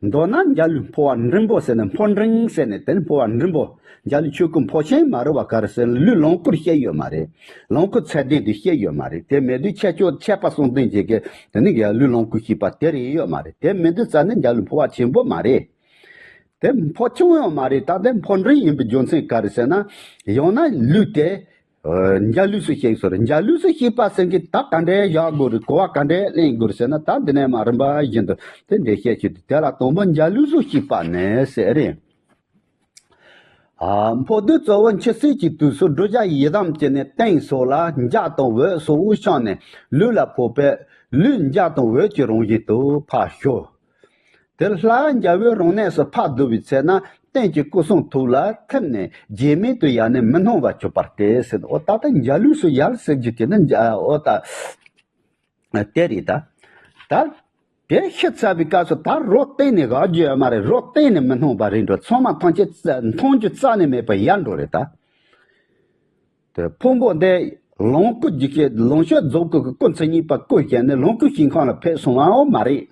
མདོར་ན་འཇའ་ལུས་འཕོ་བ་འབྲིང་པོ་ཟེར་ནས་འཕོ་འབྲིང་ཟེར་ནས་དེ་ནི་འཕོ་བ་འབྲིང་པོ། འཇའ་ལུས་ཆོས་སྐུ་འཕོ་ཆེན་མ་རེད་བ། ག་རེ་ཟེར་ན་ལུས་ལོངས་སྐུར་བཤད་ཡོད་མ་རེད། ལོངས་སྐུ་ཚད་ལྡན་དུ་བཤད་ཡོད་མ་རེད། དེ་མེད་དུས་ཁྱད་ཆོས་ཁྱད་པར་གསུམ་ལྡན་ཅིག་གི་དེ་ནི་ལུས་ལོངས་སྐུར་བཤད་པ་དེ་རེད་ཡོད་མ་རེད། དེ་མེད་དུས་ཙ་ནི་འཇའ་ལུས་འཕོ་བ་ཆེན་པོ་མ་རེད། དེ་འཕོ་ཆུང་ཡང་མ་རེད། ད་དེ་འཕོ་འབྲིང་ཡིན་པའི་རྒྱུ་མཚན་ག་རེ་ཟེར་ན། ཡང་ན་ལུས་དེ་འཇའ་ལུས་སུ་ཤེས་སོ་རེད། འཇའ་ལུས་སུ་ཤེས་པ་ཟེར་གྱི་ད་ག་འདྲའི་བཞག་དགོས་རེད། གོ་བ་ག་འདྲའི་ལེན་དགོས་རེད་ཟེར་ན། ད་འདི་ནས་མ་རིམ་པ་བཞིན་དུ་དེ་འདྲའི་བཤད་ཆེད་དུ་དེ་ལ་དང་པོ་འཇའ་ལུས་སུ་ཤེས་པ་ནས་ཟེར་རེད། འཕོ་དུས་གཙོ་བོ་འཆི་སྲིད་ཀྱི་དུས་སུ་བགྲོད་བྱ་ཡི་དམ་གྱི་ནས་སྟེང་སོགས་ལ་འཇའ་དང་འོད་སོགས་དབུགས་ཕྱིན་ནས་ལུས་ལ་ཕོག་པས་ལུས་འཇའ་དང་འོད་ཀྱི་རང་བཞིན་དུ་ཕར་ཞོག་དེར་ལྷ་འཇའ་འོད་རང་གནས་སུ་ཕར་བསྡུ་བའི་ཚེ་ན་རྟེན་གྱི་སྐུ་གསུང་ཐུགས་ལ་ཐིམ་ནས་རྗེས་མེད་དུ་ཡལ་ནས་མི་སྣང་བར་གྱུར་པ་སྟེ་ཟེར། འོ་ད་ལྟ་འཇའ་ལུས་སུ་ཡལ་ཟེར་རྒྱུ་དེ་ནི་འཇའ་འོ་ད་དེ་རེད། ད་ད་དེ་ཤི་ཚར་བའི་སྐབས་སུ་ད་རོ་གཏན་ནས་བཞག་རྒྱུ་ཡོད་མ་རེད། རོ་གཏན་ནས་མི་སྣང་བ་རེད་འགྲོ། ཚང་མ་ཐམས་ཅད་མཐོང་རྒྱུ་རྩ་ནས་མེད་པར་ཡལ་འགྲོ་རེད་ད། དེ་ཕུང་པོ་འདི་ལོངས་སྐུ་རྒྱུད་ཀྱི་ལོངས་སྤྱོད་རྫོགས་སྐུ་གི་སྐུ་མཚན་ཉིད་པ་སྐུ་བཞེངས་ནས་ལོངས་སྐུའི་ཞིང་ཁམས་ལ་ཕེབས་སོང་བའང་མ་རེད།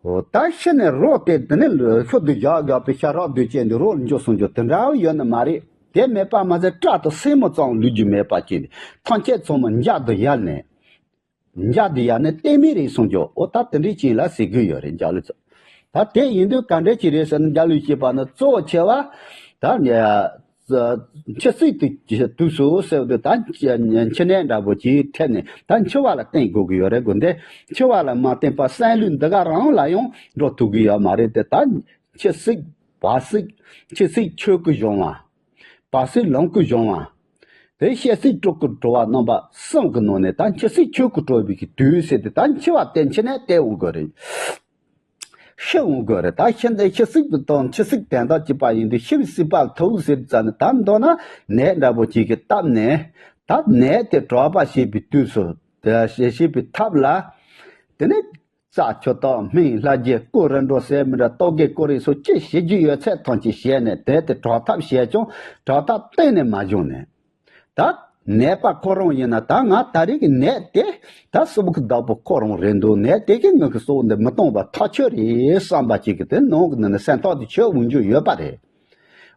འོ་ད་ཤི་ནས་རོ་དེ་དེ་ནས་ཤུལ་དུ་བཞག་དགོས་པའི་ཤ་ཁྲག་རྡུལ་ཅན་དུ་རོ་ལ་འགྱུར་སོང་རྒྱུ་དེ་འདྲ་ཡོད་ནི་མ་རེད། དེ་མེད་པ་མ་ཟད་སྐྲ་དང་སེན་མོ་ཙམ་ལུས་རྒྱུ་མེད་པ་ཅན་ཐམས་ཅད་ཚང་མ་འཇའ་དུ་ཡལ་ནས། འཇའ་དུ་ཡལ་ནས་གཏན་མེད་རེད་སོང་རྒྱུ། འོ་ད་དེ་འདྲའི་ཅན་ལ་ཟེར་གྱི་ཡོད་རེད། འཇའ་ལུས་ཚོ། ད་དེ་ཡིན་དུས་ག་འདྲ་ཅིག་རེད་ཟེར་ན། འཇའ་ལུས་ཞེས་པ་ནི་གཙོ་བོ་ཆེ་བ་ད་ནི་འཆི་སྲིད་དུ་དུས་སུ་ཟེར་དུས་ད་འཆི་གནས་འདྲ་པོ་ཅིག་ཐད་ནས་ད་འཆི་བ་ལ་བརྟེན་དགོས་ཀྱི་ཡོད་རེད་གོ། འདི་འཆི་བ་ལ་མ་བརྟེན་པར་སེམས་ལུས་འདི་ག་རང་ལ་ཡང་འགྲོ་ཐུབ་ཀྱི་ཡོད་མ་རེད་དེ། ད་འཆི་སྲིད་བར་སྲིད། འཆི་སྲིད་ཆོས་སྐུ་གཞན་བ། བར་སྲིད་ལོངས་སྐུ་གཞན་བ། དེ་ཤི་སྲིད་སྲོག་སྐུར་གྲོལ་བ་རྣམ་པ་གསུམ་གྱི་ནང་ནས་ད་འཆི་སྲིད་ཆོས་སྐུར་གྲོལ་བའི་གི་དུས་ཟེར་དུས་ད་འཆི་བ་དེ་འཆི་གནས་དེ་འོང་དགོས་རེད། ཤི་འོང་དགོས་རེད། ད་ཤི་འདི་ཤི་སྲིད་དུ་དང་འཆི་སྲིད་དོན་དག་གཅིག་པ་ཡིན་དུས་ཤི་བའི་སྲིད་པ་ལ་ཐུག་ཟེར་ཙ་ནས། ད་མདོར་ན་ནད་འདྲ་པོ་ཅིག་གིས་བཏབ་ནས་ད་ནད་དེ་དྲག་པ་བྱེད་པའི་དུས་སུ་དེ་བྱེད་བྱེད་པའི་ཐབས་ལ་དེ་ནས་རྩྭ་ཆུ་དྭངས་སྨན་ལྷ་རྒྱལ་སྐོར་རེ་འགྲོ་ཟེར་མི་འདྲ། རྟོག་གེ་སྐོར་རེ་སོགས་ཅི་བྱེད་རྒྱུ་ཡོད་ཚད་ཐམས་ཅད་བྱས་ནས་དེ་དེ་དྲག་ཐབས་བྱས་ཀྱང་དྲག་ཐབས་གཏན་ནས་མ་བྱུང་ནས། ད་ནད་པ་ཁོ་རང་ཡིན་ན་ད་ང་ད་རེས་ཀྱི་ནད་དེ་ད་སྲོག་གི་བདག་པོ་ཁོ་རང་རེད་འདུག་ནད་དེ་གིས་ངའི་གི་སྲོག་འདི་མི་གཏོང་བ་ཐག་ཆོད་རེད་བསམ་པ་ཅིག་གི་དེ་ནང་གི་ནང་ནས་སེམས་ཐག་དེ་ཆོད་འོང་རྒྱུ་ཡོད་པ་རེད།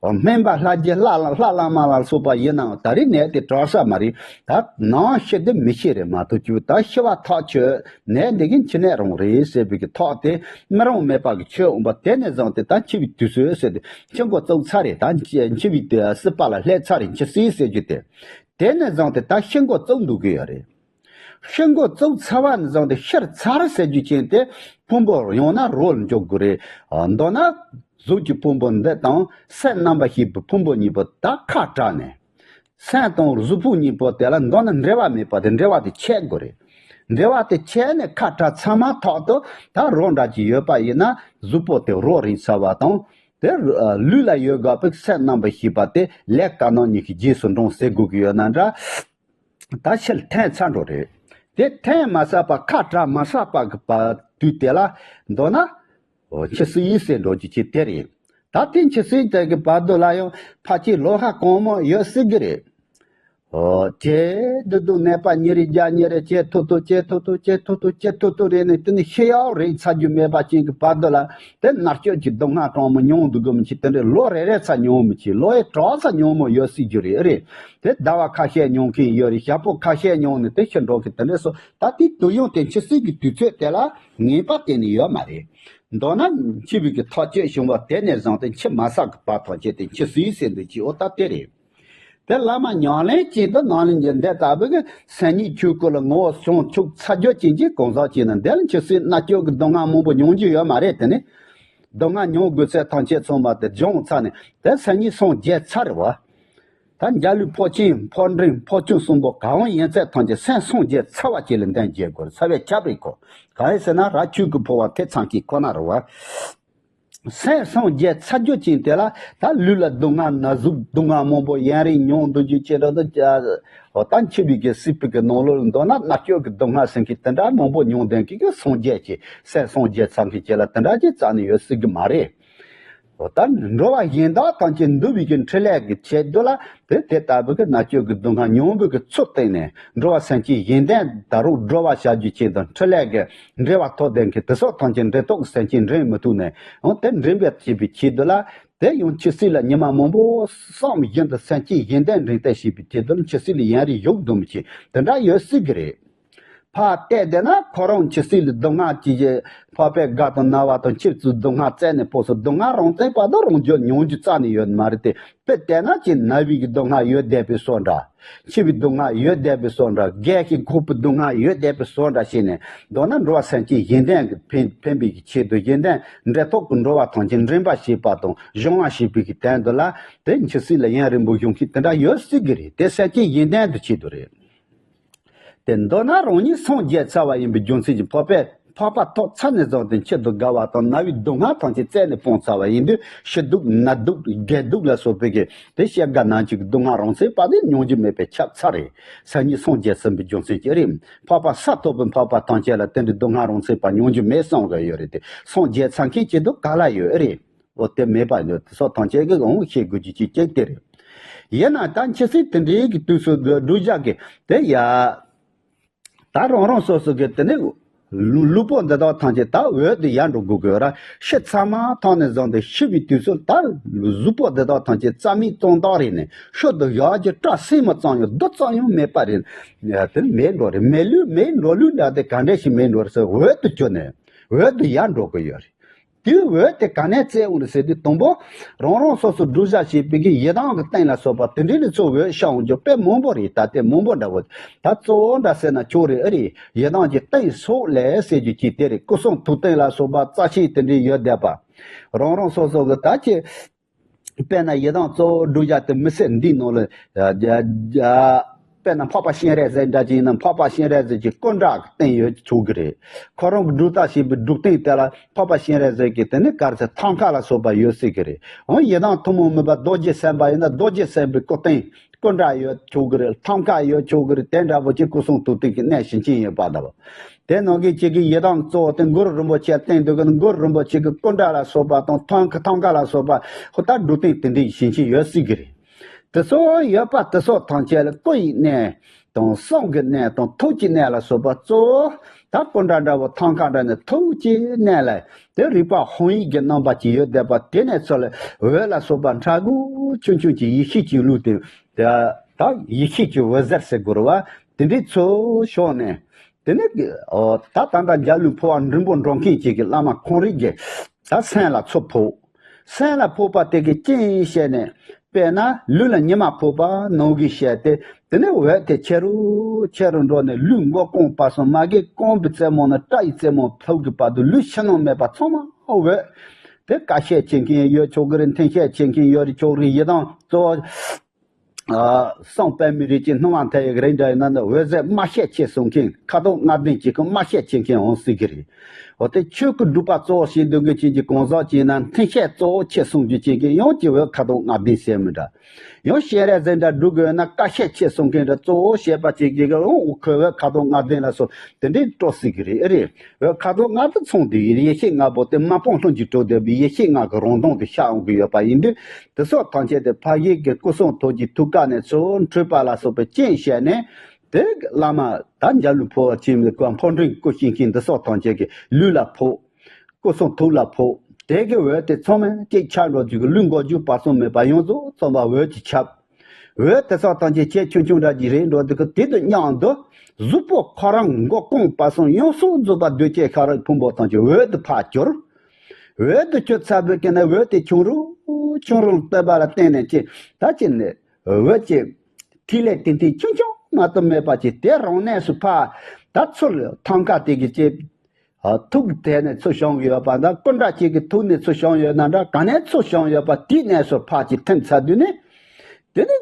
འོ་སྨན་པ་ལྷ་རྒྱལ་ལྷ་ལ་ལྷ་བླ་མ་ལ་སོགས་པ་ཡིན་ནའང་ད་རེས་ནད་དེ་དྲག་ས་མ་རེད། ད་ནང་ཤི་དེ་མི་ཤི་རེད་མ་གཏོགས་ཀྱི་ད་ཤི་བ་ཐག་ཆོད། ནད་འདི་གིས་འཆི་གནས་རང་རེད་ཟེར་བའི་གི་ཐག་དེ་མི་རང་མེད་པ་གི་ཆོད་འོང་བ། དེ་ནས་བཟུང་སྟེ་ད་འཆི་བའི་དུས་ཚོད་ཟེར་ཏེ་འཆི་འགོ་བཙུགས་ཚར་རེད། ད་འཆི་འཆི་བའི་དུས་སྲིད་པ་ལ་སླེབས་ཚར་རེད། འཆི་སྲིད་ཟེར་རྒྱུ་དེ། དེ་ནས་བཟུང་སྟེ་ད་ཤི་འགོ་བཙུགས་འདུག་གི་ཡོད་རེད། ཤི་འགོ་བཙུགས་ཚར་བ་ནས་བཟུང་སྟེ་ཤི་ཚར་ཟེར་རྒྱུ་ཅན་དེ་ཕུང་པོ་ཡང་ན་རོ་ལ་འགྱུར་དགོས་རེད། མདོར་ན་གཟུགས་ཀྱི་ཕུང་པོ་འདི་དང་སེམས་རྣམ་པར་ཤེས་པའི་ཕུང་པོ་གཉིས་པོ་ད་ཁ་བྲལ་ནས། སེམས་དང་གཟུགས་ཕུང་གཉིས་པོ་དེ་ལ་མདོར་ན་འབྲེལ་བ་མེད་པ་དེ་འབྲེལ་བ་དེ་ཆད་དགོས་རེད། འབྲེལ་བ་དེ་ཆད་ནས་ཁ་བྲལ་ཚར་མ་ཐག་ཏུ་ད་རོ་འདྲ་ཅིག་ཡོད་པ་ཡིན་ན་གཟུགས་པོ་དེ་རོ་རེད་ཚར་བ་དང་། དེ་ལུས་ལ་ཡོད་དགོས་པའི་སེམས་རྣམ་པར་ཤེས་པ་དེ་ལས་ཀ་ནང་གཉིས་ཀྱི་རྗེས་སུ་འབྲང་ཟེར་དགོས་ཀྱི་ཡོད་ན་འདྲ། ད་ཕྱིར་འཐེན་ཚར་འགྲོ་རེད། དེ་འཐེན་མ་ཚར་བར་ཁ་བྲལ་མ་ཚར་བར་གྱི་བར་དུས་དེ་ལ་མདོར་ན། འོ་འཆི་སྲིད་ཡིན་ཟེར་འགྲོ་རྒྱུ་ཅིག་དེ་རེད། ད་དེ་འཆི་སྲིད་དེ་གི་བར་དུ་ལ་ཡང་ཕལ་ཆེར་ལོ་ཧ་གང་མང་ཡོད་སྲིད་ཀྱི་རེད། འོ་དེ་དུས་དུས་ནད་པ་ཉིན་རེ་བརྒྱ་ཉིན་རེ་སྐྱེ་ཐུབ་ཐུབ་སྐྱེ་ཐུབ་ཐུབ་སྐྱེ་ཐུབ་ཐུབ་སྐྱེ་ཐུབ་ཐུབ་རེད་ནས་དེ་ནི་ཤི་ཡག་རེད་ཚར་རྒྱུ་མེད་པ་ཅན་གྱི་བར་དུ་ལ་དེ་མནར་གཅོད་ཀྱི་སྡུག་བསྔལ་གྲང་མོ་མྱོང་འདུག་གི་མི་ཆེ། དེ་འདྲའི་ལོ་རེ་རེ་ཚ་མྱོང་མི་ཆེ། ལོ་ཡི་གྲངས་ཚ་མྱོང་མོ་ཡོད་སྲིད་རྒྱུ་རེད། རེད་དེ་ཟླ་བ་ཁ་ཤས་མྱོང་མཁན་ཡོད་རེད། ཞག་པོ་ཁ་ཤས་མྱོང་ནས་དེ་ཤི་འགྲོ་གི་དེ་འདྲ་སོ། ད་དེ་དུས་ཡུན་དེ་འཆི་སྲིད་ཀྱི་དུས་ཚོད་དེ་ལ་ངེས་པ་གཏན་ནས་ཡོད་མ་རེད། མདོར་ན་འཆི་བའི་གི་ཐག་གཅོད་བྱུང་བ་དེ་ནས་བཟུང་སྟེ་འཆི་མ་ཚར་གི་བར་ཐག་བཅད་དེ་འཆི་སྲིད་ཟེར་འདུག་ཅིག་འོ་ད་དེ་རེད། དེ་བླ་མ་ཉམས་ལེན་ཅན་དུ་ནམ་ལས་ཀྱི་འདི་ལྟ་བུ་གི་སེམས་ཉིད་ཆོས་སྐུ་ལ་ངོ་བོ་བྱང་ཆུབ་ཚར་གཅོད་ཅན་གྱི་གང་ཟག་ཅིག་ནི་འདི་ལ་འཆི་སྲིད་མནར་གཅོད་ཀྱི་སྡུག་བསྔལ་མང་པོ་མྱོང་རྒྱུ་ཡོད་མ་རེད། དེ་ནི་སྡུག་བསྔལ་མྱོང་དགོས་ཚད་ཐམས་ཅད་ཚང་མ་དེ་སྦྱངས་ཚར་ནས་དེ་སེམས་ཉིད་སངས་རྒྱས་ཚར་རེད་བ། ད་འཇའ་ལུས་འཕོ་ཆེན་འཕོ་འབྲིང་འཕོ་ཆུང་གསུམ་པོ་གང་ཡིན་ཚད་ཐམས་ཅད་སེམས་སངས་རྒྱས་ཚར་བ་ཅིག་ལ་འདི་འཇལ་དགོས་རེད། ཚར་བས་ཁྱབ་རེད་ཁོ། གང་ཡིན་ཟེར་ན་ར་ཆོས་སྐུ་འཕོ་བ་ཐེ་ཚོམ་གྱི་ཁོ་ན་རེད་བ། སེམས་སངས་རྒྱས་ཚར་གཅོད་ཅན་དེ་ལ་ད་ལུས་ལ་སྡུག་བསྔལ་ན་ཟུག་སྡུག་བསྔལ་མང་པོ་ཡུན་རིང་མྱོང་འདུག་རྒྱུ་ཅི་འདྲ་འདུག་ད་འཆི་བའི་གི་སྲིད་པའི་གི་ནང་ལོགས་ལ་འདོད་ན་མནར་གཅོད་ཀྱི་སྡུག་བསྔལ་ཟེར་མཁན་དེ་འདྲ་མང་པོ་མྱོང་ལྡན་གྱི་གི་སངས་རྒྱས་ཀྱི་སེམས་སངས་རྒྱས་ཚར་མཁན་ཅིག་ལ་དེ་འདྲ་ཅིག་རྩ་ནས་ཡོད་སྲིད་གི་མ་རེད། འོ་ད་འགྲོ་བ་གཞན་དག་ཐམས་ཅད་འདུལ་བའི་གི་འཕྲིན་ལས་ཀྱི་ཆེད་དུ་ལ་དེ་དེ་ལྟ་བུ་གི་མནར་གཅོད་ཀྱི་སྡུག་བསྔལ་མྱོང་བའི་གི་ཚུལ་བསྟན་ནས་འགྲོ་བ་སེམས་ཅན་གཞན་དོན་ད་རུང་སྒྲོལ་བ་བྱ་རྒྱུ་ཆེད་དུ་འཕྲིན་ལས་ཀྱི་འབྲེལ་བ་ཐོགས་ལྡན་གྱི་དེ་སོགས་ཐམས་ཅད་འབྲེལ་ཐོགས་ཀྱི་སེམས་ཅན་འདྲེན་མི་ཐུབ་ནས་འོ་དེ་འདྲེན་པར་བྱེད་པའི་ཆེད་དུ་ལ་དེ་ཡང་འཆི་སྲིད་ལ་ཉི་མ་མང་པོ་བསམ་བཞིན་དུ་སེམས་ཅན་གཞན་དོན་འདྲེན་ཐབས་བྱེད་པའི་ཆེད་དུ་ལ་འཆི་སྲིད་ལ་ཡུན་རིང་བཞུགས་སྡོད་མི་བྱེད་དེ་འདྲ་ཡོད་སྲིད་ཀྱི་རེད། ཕར་བལྟས་བསྡད་ན་ཁོ་རང་འཆི་སྲིད་ལ་སྡུག་བསྔལ་ཅི་ཞིག་འཕགས་པའི་དགའ་དང་ན་བ་དང་འཆི་ཚུལ་སྡུག་བསྔལ་བཙལ་ནས་ཕོག་སོང་། སྡུག་བསྔལ་རང་བཙན་པ་དང་རང་རྒྱུད་མྱོང་རྒྱུ་རྩ་ནས་ཡོད་མ་རེད་དེ། དཔེ་བལྟས་ན་ཅི་ན་བའི་གི་སྡུག་བསྔལ་ཡོད་བསྡད་པའི་བཟོ་འདྲ། འཆི་བའི་སྡུག་བསྔལ་ཡོད་བསྡད་པའི་བཟོ་འདྲ། རྒས་ཤིང་འཁོགས་པའི་སྡུག་བསྔལ་ཡོད་བསྡད་པའི་བཟོ་འདྲ་བྱས་ནས་མདོར་ན་འགྲོ་བ་སེམས་ཅན་གཞན་དོན་གྱི་ཕན་ཕན་པའི་གི་ཆེད་དུ་གཞན་དོན་འབྲེལ་ཐོགས་ཀྱི་འགྲོ་བ་ཐམས་ཅད་འདྲེན་པར་བྱེད་པ་དང་སྦྱོང་བར་བྱེད་པའི་གི་དོན་དུ་ལ་དེ་འཆི་སྲིད་ལ་ཡུན་རིང་པོ་བཞུགས་མཁན་དེ་འདྲ་ཡོད་སྲིད་ཀྱི་རེད། དེ་སེམས་ཅན་གཞན་དོན་དུ་ཆེད་དུ་རེད། དེ་མདོར་ན་རང་ཉིད་སངས་རྒྱས་ཚར་བ་ཡིན་པའི་རྒྱུ་མཚན་གྱིས་འཕགས་པས་འཕགས་པ་ཐོབ་ཚར་ནས་བཟུང་སྟེ་འཆི་དང་རྒ་བ་དང་ན་བའི་སྡུག་བསྔལ་ཐམས་ཅད་རྩད་ནས་སྤངས་ཚར་བ་ཡིན་དུས་ཤི་སྡུག་ན་སྡུག་རྒས་སྡུག་ལ་སོགས་པའི་གི་དེ་སྐྱེ་རྒ་ན་འཆི་གི་སྡུག་བསྔལ་རང་བཙན་པ་དེ་མྱོང་རྒྱུ་མེད་པའི་ཁྱབ་ཚར་རེད། སེམས་ཉིད་སངས་རྒྱས་ཟིན་པའི་རྒྱུ་མཚན་གྱིས་རེད། འཕགས་པ་ས་ཐོབ་པའི་འཕགས་པ་ཐམས་ཅད་ལ་དེ་འདྲའི་སྡུག་བསྔལ་རང་བཙན་པ་མྱོང་རྒྱུ་མེད་གསུང་གི་ཡོད་རེད་དེ་སངས་རྒྱས་ཚར་མཁན་གཅིག་ཏུ་ག་ལ་ཡོད་རེད། འོ་དེ་མེད་པ་ཡོད་དེ་སོགས་ཐམས་ཅད་ཀྱི་འོང་ཤེས་དགོས་ཀྱི་ཅིག་ཅིག་དེ་རེད། ཡིན་ན་ད་འཆི་སྲིད་དེ་འདྲའི་གི་དུས་སུ་བསྒྲུབ་བྱ་གི་དེ་ཡ། ད་རང་རང་སོ་སོ་གི་དེ་ནི་ལུས་པོ་འདི་དག་ཐམས་ཅད་ད་འོད་དུ་ཡལ་འགྲོ་དགོས་ཀྱི་ཡོད་ར། ཤི་ཚར་མ་ཐག་ནས་བཟུང་སྟེ་ཤི་བའི་དུས་སུ་ད་གཟུགས་པོ་འདི་དག་ཐམས་ཅད་རྩ་མེད་གཏོང་སྟངས་རེད་ནས་ཤུལ་དུ་བཞག་རྒྱུ་སྐྲ་སེན་མོ་ཙམ་ཡང་རྡོ་ཙམ་ཡང་མེད་པ་རེད། དེ་མེད་འགྲོ་རེད། མེད་ལུས་མེད་འགྲོ་ལུས་འདྲ་དེ་ག་འདྲ་ཞིག་མེད་འགྲོ་རེད་ཟེར་འོད་དུ་གྱུར་ནས་འོད་དུ་ཡལ་འགྲོ་གི་ཡོད་རེད། དེའི་འོད་དེ་ག་ནས་བཙལ་འོང་ཟེར་དུས་དང་པོ་རང་རང་སོ་སོ་བསྒྲུབ་བྱ་བྱེད་པའི་གི་ཡི་དམ་གི་སྟེང་ལ་སོགས་པ་དེ་འདྲའི་ལས་ཚོ་འོད་ཤར་འོང་རྒྱུ་དཔེ་མང་པོ་རེད། ད་དེ་མང་པོ་འདྲ་བོ་ད་གཙོ་བོ་འདྲ་ཟེར་ན་ཆོག་རེད། ཨེ་རེད། ཡི་དམ་གྱི་སྟེང་སོགས་ལས་ཟེར་རྒྱུ་ཅིག་དེ་རེད། སྐུ་གསུང་ཐུགས་སྟེང་ལ་སོགས་པ་རྩ་ཆེན་དེ་འདྲའི་ཡོད་བསྡད་པ་རང་རང་སོ་སོ་གི་ད་ཅི། དཔེར་ན་ཡི་དམ་གཙོ་བོ་བསྒྲུབ་བྱ་དེ་མི་སེར་འདིའི་ནང་ལ། དཔེར་ན་འཕགས་པ་སྤྱན་རས་གཟིགས་འདྲ་ཅིག་ཡིན་ན་འཕགས་པ་སྤྱན་རས་གཟིགས་ཀྱི་སྐུ་འདྲ་གི་སྟེང་ཡོད་ཆོག་གི་རེད། ཁོ་རང་གི་སྒྲུབ་རྟགས་བྱེད་པའི་སྒྲུབ་སྟེང་དེ་ལ་འཕགས་པ་སྤྱན་རས་གཟིགས་ཀྱི་དེ་ནི་ག་རེ་ཟེར་ཐང་ཀ་ལ་སོགས་པ་ཡོད་སྲིད་ཀྱི་རེད། འོ་ཡི་དམ་ཐུན་མོང་མིན་པ་རྡོ་རྗེ་སེམས་དཔའ་ཡིན་ན་རྡོ་རྗེ་སེམས་དཔའི་སྐུ་སྟེང་སྐུ་འདྲ་ཡོད་ཆོག་གི་རེད། ཐང་ཀ་ཡོད་ཆོག་གི་རེད། དེ་འདྲ་པོ་ཅིག་སྐུ་གསུང་ཐུགས་སྟེང་གི་གནས་བྱིན་ཅན་ཡོད་པ་འདྲ་བོ། དེ་ནང་གི་གཅིག་གི་ཡི་དམ་གཙོ་བོ་དེ་གུ་རུ་རིན་པོ་ཆེ་སྟེང་དུ་གི་གུ་རུ་རིན་པོ་ཆེ་གི་སྐུ་འདྲ་ལ་སོགས་པ་དང་ཐང་ཀ་ཐང་ཀ་ལ་སོགས་པ་ཧུ་ད་སྒྲུབ་སྟེང་དེ་འདྲའི་བྱིན་ཅན་ཡོད་སྲིད་ཀྱི་རེད། དེ་ཚོ་ཡོད་པ་དེ་ཚོ་ཐམས་ཅད་ལ་སྐུ་ཡི་གནས་དང་གསུང་གི་གནས་དང་ཐུགས་ཀྱི་གནས་ལ་སོགས་པ་གཙོ་བོ་ད་སྐུ་འདྲ་འདྲ་བོ་ཐང་ཀ་འདྲ་ནས་ཐུགས་ཀྱི་གནས་ལ་དེ་རིག་པ་ཧཱུྃ་ཡིག་གི་རྣམ་པ་ཅིག་ཡོད་བསྡད་པ་དེ་ནས་ཚུར་ལ་འོད་ལ་སོགས་པ་འཕྲལ་གུ་ཆུང་ཆུང་ཅིག་ཡེ་ཤེས་ཀྱི་གླུ་དེ་ད་ཡེ་ཤེས་ཀྱི་འོད་ཟེར་ཟེར་དགོས་རེད་བ། དེ་འདྲའི་ཚུར་ཤོར་ནས། དེ་ནས་ཨོ་ད་ད་ལྟ་འཇའ་ལུས་འཕོ་བ་འབྲིང་པོ་འགྲོ་མཁན་ཅིག་གི་བླ་མ་ཁོང་རིགས་ཀྱི་ད་སེམས་ལ་ཚུར་ཕོག་སེམས་ལ་ཕོག་པ་དེ་གི་རྐྱེན་བྱས་ནས་དཔེར་ན་ལུས་ལ་ཉི་མ་ཕོག་པ་ནང་གི་བཤད་དེ་དེ་ནས་འོད་དེ་ཆེ་རུ་ཆེ་རུ་འགྲོ་ནས་ལུས་མགོ་རྐང་བར་གསུམ་མ་གི་རྐང་པའི་རྩེ་མོ་ནས་སྐྲ་ཡི་རྩེ་མོ་ཕུག་གི་བར་དུ་ལུས་ཕྱི་ནང་མེད་པ་ཚང་མ་འོད་དེ་དཀའ་སྤྱད་བྱེད་མཁན་ཡོད་ཆོག་གི་རེད། འཐེན་སྤྱད་བྱེད་མཁན་ཡོད་རེད་ཆོག་རེད། ཡི་དམ་གཙོ་བོ། གསུང་སྤེལ་མི་རིགས་ཀྱི་སྣང་བ་མཐའ་ཡས་རེ་འདྲ་ཡིན་ན་ནི་འོད་ཟེར་སྨྲ་ཤེས་ཆེ་གསུང་མཁན་ཁ་དོག་ལྔ་ལྡན་གཅིག་གི་སྨྲ་ཤེས་ཆེ་མཁན་འོང་སྲིད་ཀྱི་རེད། འོ་དེ་ཆོས་ཀྱི་སྒྲུབ་པ་གཙོ་བོ་བྱེད་འདོད་མཁན་གཅིག་གི་གང་ཟག་ཅིག་ན་འཐེན་ཤེས་གཙོ་བོ་ཆེ་གསུང་རྒྱུ་གཅིག་གི་ཡང་གཅིག་འོད་ཁ་དོག་ལྔ་ལྡན་ཟེར་མི་འདྲ། ཡང་སྤྱན་རས་གཟིགས་འདྲ་སྒྲུབ་དགོས་ན་དཀའ་ཤས་ཆེ་གསུང་མཁན་འདྲ་གཙོ་བོ་བྱེད་པ་གཅིག་གི་འོང་འོ་ཁོ་འོད་ཁ་དོག་ལྔ་ལྡན་ལ་སོགས་དེ་འདྲའི་སྤྲོ་སྲིད་ཀྱི་རེད། ཨེ་རེད། འོད་ཁ་དོག་ལྔ་དང་མཚུངས་དུས་ཡེ་ཤེས་ལྔ་པོ་དེ་མ་སྤངས་ལྷུན་གྱིས་གྲུབ་བསྡད་པའི་ཡེ་ཤེས་ལྔ་གི་རང་གདངས་དེ་ཤར་འོང་གི་ཡོད་པ་ཡིན་དུས། དེ་སོགས་ཐམས་ཅད་དེ་ཕ་གི་གི་སྐུ་གསུང་ཐུགས་ཀྱི་ཐུགས་ཀ་ནས་ཚུར་འཕྲོས་པ་ལ་སོགས་པའི་རྐྱེན་བྱས་ནས། དེ་བླ་མ་ད་འཇའ་ལུས་འཕོ་བ་ཆེན་མོའི་སྐུ་འཕོ་འབྲིང་སྐུ་བྱིན་མཁན་འདི་སོགས་ཐམས་ཅད་ཀྱི་ལུས་ལ་ཕོག་སྐུ་གསུང་ཐུགས་ལ་ཕོག་དེ་གི་འོད་དེ་ཚང་མ་གཅིག་ཆར་འགྲོ་དུས་ཀྱི་ལུས་མགོ་མཇུག་བར་གསུམ་མེད་པ་ཡོངས་རྫོགས་ཚང་མ་འོད་ཀྱིས་ཁྱབ། འོད་དེ་སོགས་ཐམས་ཅད་ཆེ་ཆུང་ཆུང་འདྲ་ཅིག་རེད་འགྲོ་དུས་ཀྱི་དེ་དང་མཉམ་དུ་གཟུགས་པོ་ཁོ་རང་མགོ་རྐང་བར་གསུམ་ཡོངས་སུ་རྫོགས་པ་གདོས་བཅས་ཤ་རུས་ཕུང་པོ་ཐམས་ཅད་འོད་དུ་ཕར་གྱུར། འོད་དུ་གྱུར་ཚར་བའི་སྐབས་ན་འོད་དེ་ཆུང་རུ་ཆུང་རུ་བསྟོད་པ་ལ་བརྟེན་ནས་ཀྱི་ད་ཅི་ནས་ འོད་ཀྱི་ཐིག་ལེ་ཏིང་ཏིང་ཆུང་ཆུང་མ་གཏོགས་མེད་པ་ཅིག་དེ་རང་གནས་སུ་ཕར་ད་ཚུར་ཐང་ཀ་དེ་གི་ཅིག་ཐུགས་དེ་ནས་ཚུར་བྱུང་གི་ཡོད་པ་འདྲ། སྐུ་འདྲ་གཅིག་གི་ཐུགས་ནས་ཚུར་བྱུང་ཡོད་ན་འདྲ། ག་ནས་ཚུར་བྱུང་ཡོད་པ་དེའི་གནས་སུ་ཕར་ཅིག་ཐིམ་ཚར་དུས་ནས། དེ་ནས་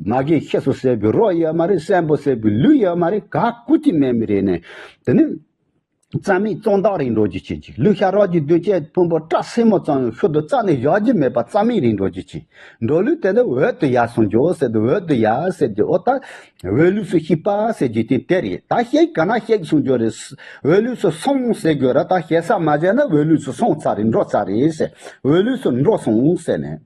མ་གིའི་ཤེས་སུ་ཟད་པའི་རོ་ཡོད་མ་རེད། སྲན་པོ་ཟད་པའི་ལུས་ཡོད་མ་རེད། ག་ཀུ་ཅི་མེད་མི་རེད་ནས། དེ་ནས་རྩ་མེད་གཙང་དག་རེད་འགྲོ་རྒྱུ་ཅན་ཅིག་ལུས་ཤ་རོགས་ཀྱི་གདོས་བཅས་ཕུང་པོ་སྐྲ་སེན་མོ་ཙམ་ཡང་ཤུལ་དུ་རྩ་ནས་བཞག་རྒྱུ་མེད་པ་རྩ་མེད་རེད་འགྲོ་རྒྱུ་ཅན། འགྲོ་ལུས་དེ་ནི་འོད་དུ་ཡལ་སོང་འགྱོ་ཟེར་དུས། འོད་དུ་ཡལ་ཟེར་རྒྱུ་ཨོ་ད། འོད་ལུས་སུ་གཤེགས་པ་ཟེར་རྒྱུ་དེ་དེ་རེད། ད་གཤེགས་ག་ན་གཤེགས་སོང་འགྱོ་རེད། འོད་ལུས་སུ་སོང་ཟེར་དགོས་ར། ད་ཞེ་ས་མ་བྱས་ན་འོད་ལུས་སུ་སོང་ཚར་རེད། འགྲོ་ཚར་རེད་ཟེར། འོད་ལུས་སུ་འགྲོ་སོང་ཟེར་ནས།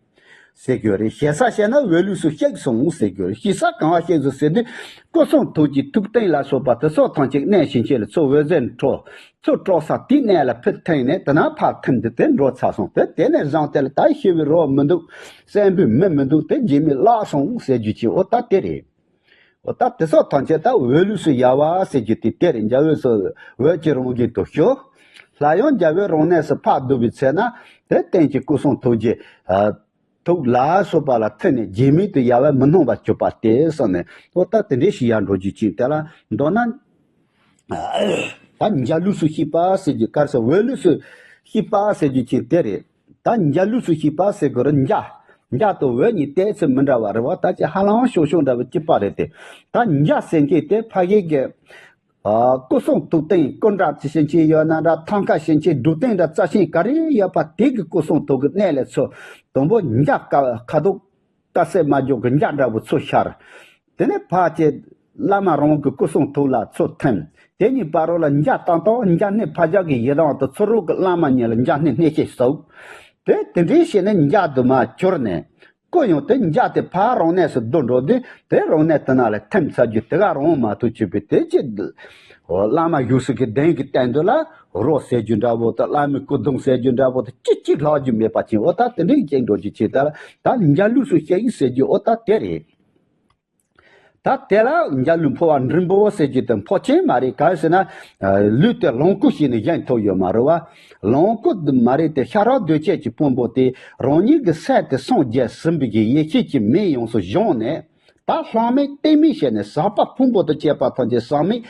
ཟེར་དགོས་རེད། ཞེ་ས་བྱས་ན་འོད་ལུས་སུ་གཤེགས་སོང་ཟེར་དགོས་རེད། གཤེགས་ས་གང་བ་གཤེགས་སོང་ཟེར་དུས། སྐུ་གསུང་ཐུགས་ཀྱི་ཐུགས་རྟེན་ལ་སོགས་པ་དེ་སོགས་ཐམས་ཅད་གནས་ཞིང་ཆེན་ལ་ཚུར་འོད་ཟེར་འཕྲོ། ཚུར་དཀྲོགས་ས་དེའི་གནས་ལ་ཕུད་ཐེངས་ནས་དེ་ན་ཕར་ཐིམ་དུས་དེ་འགྲོ་ཚར་སོང་། དེ་དེ་ནས་བཟུང་དེ་ལ་ད་ཤི་བའི་རོ་མི་འདུག་སྲན་པོའི་མི་མི་འདུག་དེ་རྗེས་མའི་བརླག་སོང་ཟེར་རྒྱུ་ཅིག་ཨོ་ད་དེ་རེད། ཨོ་ད་དེ་སོགས་ཐམས་ཅད་ད་འོད་ལུས་སུ་ཡལ་བ་ཟེར་རྒྱུ་དེ་དེ་རེད། འཇའ་འོད་སོགས་འོད་ཀྱི་རང་བཞིན་དུ་ཞུ། སླར་ཡང་འཇའ་འོད་རང་གནས་སུ་ཕར་བསྡུ་བའི་ཚེ་ན། དེ་རྟེན་གྱི་སྐུ་གསུང་ཐུགས་ཀྱི་ཨ་ཐུགས་ལ་སོགས་པ་ལ་ཐིམ་ནས་རྗེས་མའི་དུ་ཡལ་བས་མི་སྣང་བར་གྱུར་པ་སྟེ་གསུངས་ནས། ཨོ་ད་དེ་འདྲའི་ཞིག་ཡལ་འགྲོ་རྒྱུ་ཅིག་དེ་ལ་མདོར་ན། ད་འཇའ་ལུས་སུ་གཤེགས་པ་ཟེར་རྒྱུ་ག་རེ་ཟེར། འོད་ལུས་སུ་གཤེགས་པ་ཟེར་རྒྱུ་ཅིག་དེ་རེད། ད་འཇའ་ལུས་སུ་གཤེགས་པ་ཟེར་དགོས་རེད། འཇའ། འཇའ་དང་འོད་གཉིས་ཏོག་ཙམ་མི་འདྲ་བ་རེད་བ། ད་ཅི་ཧ་ལམ་ཤོག་ཤོག་འདྲ་བོ་གཅིག་པ་རེད་དེ། ད་འཇའ་ཟེར་མཁན་དེ་ཕ་གི་གི་ཨ་སྐུ་གསུང་ཐུགས་རྟེན་སྐུ་འདྲ་ཅི་ཞིག་ཅིག་ཡོད་ན་འདྲ། ཐང་ཀ་ཞིག་ཅིག་སྒྲུབ་རྟེན་འདྲ་རྩ་ཆེན་ག་རེ་ཡོད་པ་དེ་གི་སྐུ་གསུང་ཐུགས་ཀྱི་གནས་ལ་ཚུར། དང་པོ་འཇའ་ཁ་ཁ་དོག་དཀར་སེར་མ་འཇོག་གི་འཇའ་འདྲ་བོ་ཚུར་ཤར། དེ་ནས་ཕར་ཅིག་བླ་མ་རང་གི་སྐུ་གསུང་ཐུགས་ལ་ཚུར་ཐིམ། དེ་གཉིས་བར་ལ་འཇའ་ཏག་ཏག་འཇའ་སྣེ་ཕར་བཞག་གི་ཡི་དམ་དུ་ཚུར་རོགས་ཀྱི་བླ་མ་ཉིད་ལ་འཇའ་སྣེ་སྣེ་ཤེས་སོགས། དེ་དེ་འདྲའི་བྱས་ནས་འཇའ་དུ་མ་གྱུར་ནས། སྐུ་ཡང་དེ་འཇའ་དེ་ཕར་རང་གནས་སུ་བསྡུ་འགྲོ་དུས་དེ་རང་གནས་དེ་ན་ལ་ཐིམ་ཚར་རྒྱུ་དེ་ག་རང་མ་ཐུག་བྱས་པའི་དེ་ཅི། བླ་མ་བཞུགས་སའི་གདན་གྱི་སྟེང་དུ་ལ་རོ་ཟེར་རྒྱུ་འདྲ་བོ་དང་བླ་མའི་སྐུ་གདུང་ཟེར་རྒྱུ་འདྲ་བོ་དང་གཅིག་གཅིག་ལྷག་རྒྱུ་མེད་པ་ཅན། ཨོ་ད་དེ་འདྲའི་ཅན་འགྲོ་རྒྱུ་ཅིག་ད་ལ་ད་འཇའ་ལུས་སུ་གཤེགས་ཟེར་རྒྱུ་ཨོ་ད་དེ་རེད། ད་དེ་ལ་འཇའ་ལུས་འཕོ་བ་འབྲིང་པོ་ཟེར་རྒྱུ་དེ་འཕོ་ཆེན་མ་རེད། ག་རེ་ཟེར་ན། ལུས་དེ་ལོངས་སྐུ་ཞིག་ནས་བཞེངས་ཐུབ་ཡོད་མ་རེད་བ། ལོངས་སྐུ་མ་རེད་དེ། ཤ་རོགས་གདོས་བཅས་ཀྱི་ཕུང་པོ་དེ་རང་ཉིད་ཀྱི་སེམས་དེ་སངས་རྒྱས་ཟིན་པའི་གི་ཡེ་ཤེས་ཀྱི་མེ་ཡོངས་སུ་བཞེངས་ནས། ད་ལྷག་མེད་གཏིང་མེད་བྱས་ནས་ཟག་པ་ཕུང་པོ་དང་བཅས་པ་ཐམས་ཅད་ཟག་མེད་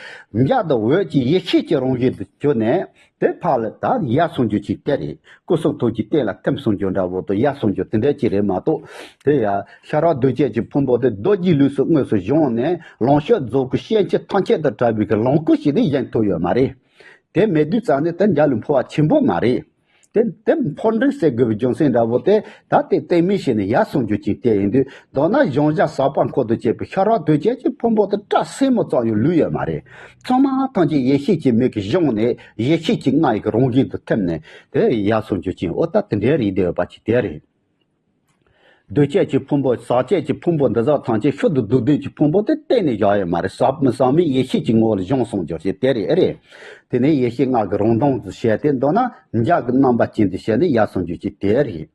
འཇའ་དང་འོད་ཀྱི་ཡེ་ཤེས་ཀྱི་རང་བཞིན་དུ་གྱུར་ནས། དེ་ཕར་ལ་ད་ཡལ་སོང་རྒྱུ་ཅིག་དེ་རེད། སྐུ་གསུང་ཐུགས་ཀྱི་རྟེན་ལ་ཐིམ་སོང་རྒྱུ་འདྲ་བོ་དང་ཡལ་སོང་རྒྱུ་དེ་འདྲ་ཅིག་རེད་མ་གཏོགས། དེ་ཡང་ཤ་རོགས་གདོས་བཅས་ཀྱི་ཕུང་པོ་དེ་རྡོ་རྗེའི་ལུས་སུ་དངོས་སུ་བཞེངས་ནས་ལོངས་སྤྱོད་རྫོགས་སྐུ་སྐྱེ་མཆེད་ཐམས་ཅད་དུ་གྲགས་པའི་གི་ལོངས་སྐུ་ཞིག་ནས་བཞེངས་ཐུབ་ཡོད་མ་རེད། དེ་མེད་དུས་ཙང་ནས་དེ་འཇའ་ལུས་འཕོ་བ་ཆེན་པོ་མ་རེད། དེ་དེ་འཕོ་འབྲིང་ཟེར་དགོས་པའི་རྒྱུ་མཚན་འདྲ་བོ་དེ་ད་དེ་གཏིང་མེད་བྱས་ནས་ཡལ་སོང་རྒྱུ་ཅིག་དེ་ཡིན་དུས། མདོར་ན་གཞོམ་བྱ་ཟག་པ་འཁོར་དུ་བཅས་པའི་ཤ་རོགས་གདོས་བཅས་ཀྱི་ཕུང་པོ་དེ་སྐྲ་སེན་མོ་ཙམ་ཡང་ལུས་ཡོད་མ་རེད། ཚང་མ་ཐམས་ཅད་ཡེ་ཤེས་ཀྱི་མེ་གིས་བཞེངས་ནས་ཡེ་ཤེས་ཀྱི་ལྔ་ཡི་གི་རང་བཞིན་དུ་ཐིམ་ནས་དེ་ཡལ་སོང་རྒྱུ་ཅན། ཨོ་ད་དེ་འདྲའི་རིགས་བསྡད་ཡོད་པ་ཅིག་དེ་རེད། གདོས་བཅས་ཀྱི་ཕུང་པོ་ཟག་བཅས་ཀྱི་ཕུང་པོ་འདི་དག་ཐམས་ཅད་ཤུལ་དུ་བསྡུ་ལྡན་གྱི་ཕུང་པོ་དེ་གཏན་ནས་བཞག་ཡོད་མ་རེད། ཟག་ཟག་མེད་ཡེ་ཤེས་ཀྱི་ངོ་བོ་ལ་བཞེངས་སོང་རྒྱུ་ཞིག་དེ་རེད། ཨེ་རེད། དེ་ནས་ཡེ་ཤེས་ལྔ་གི་རང་མདངས་སུ་བྱས་ཏེ། མདོར་ན་འཇའ་གི་རྣམ་པ་ཅན་དུ་བྱས་ནས་ཡལ་སོང་རྒྱུ་ཅིག་དེ་རེད།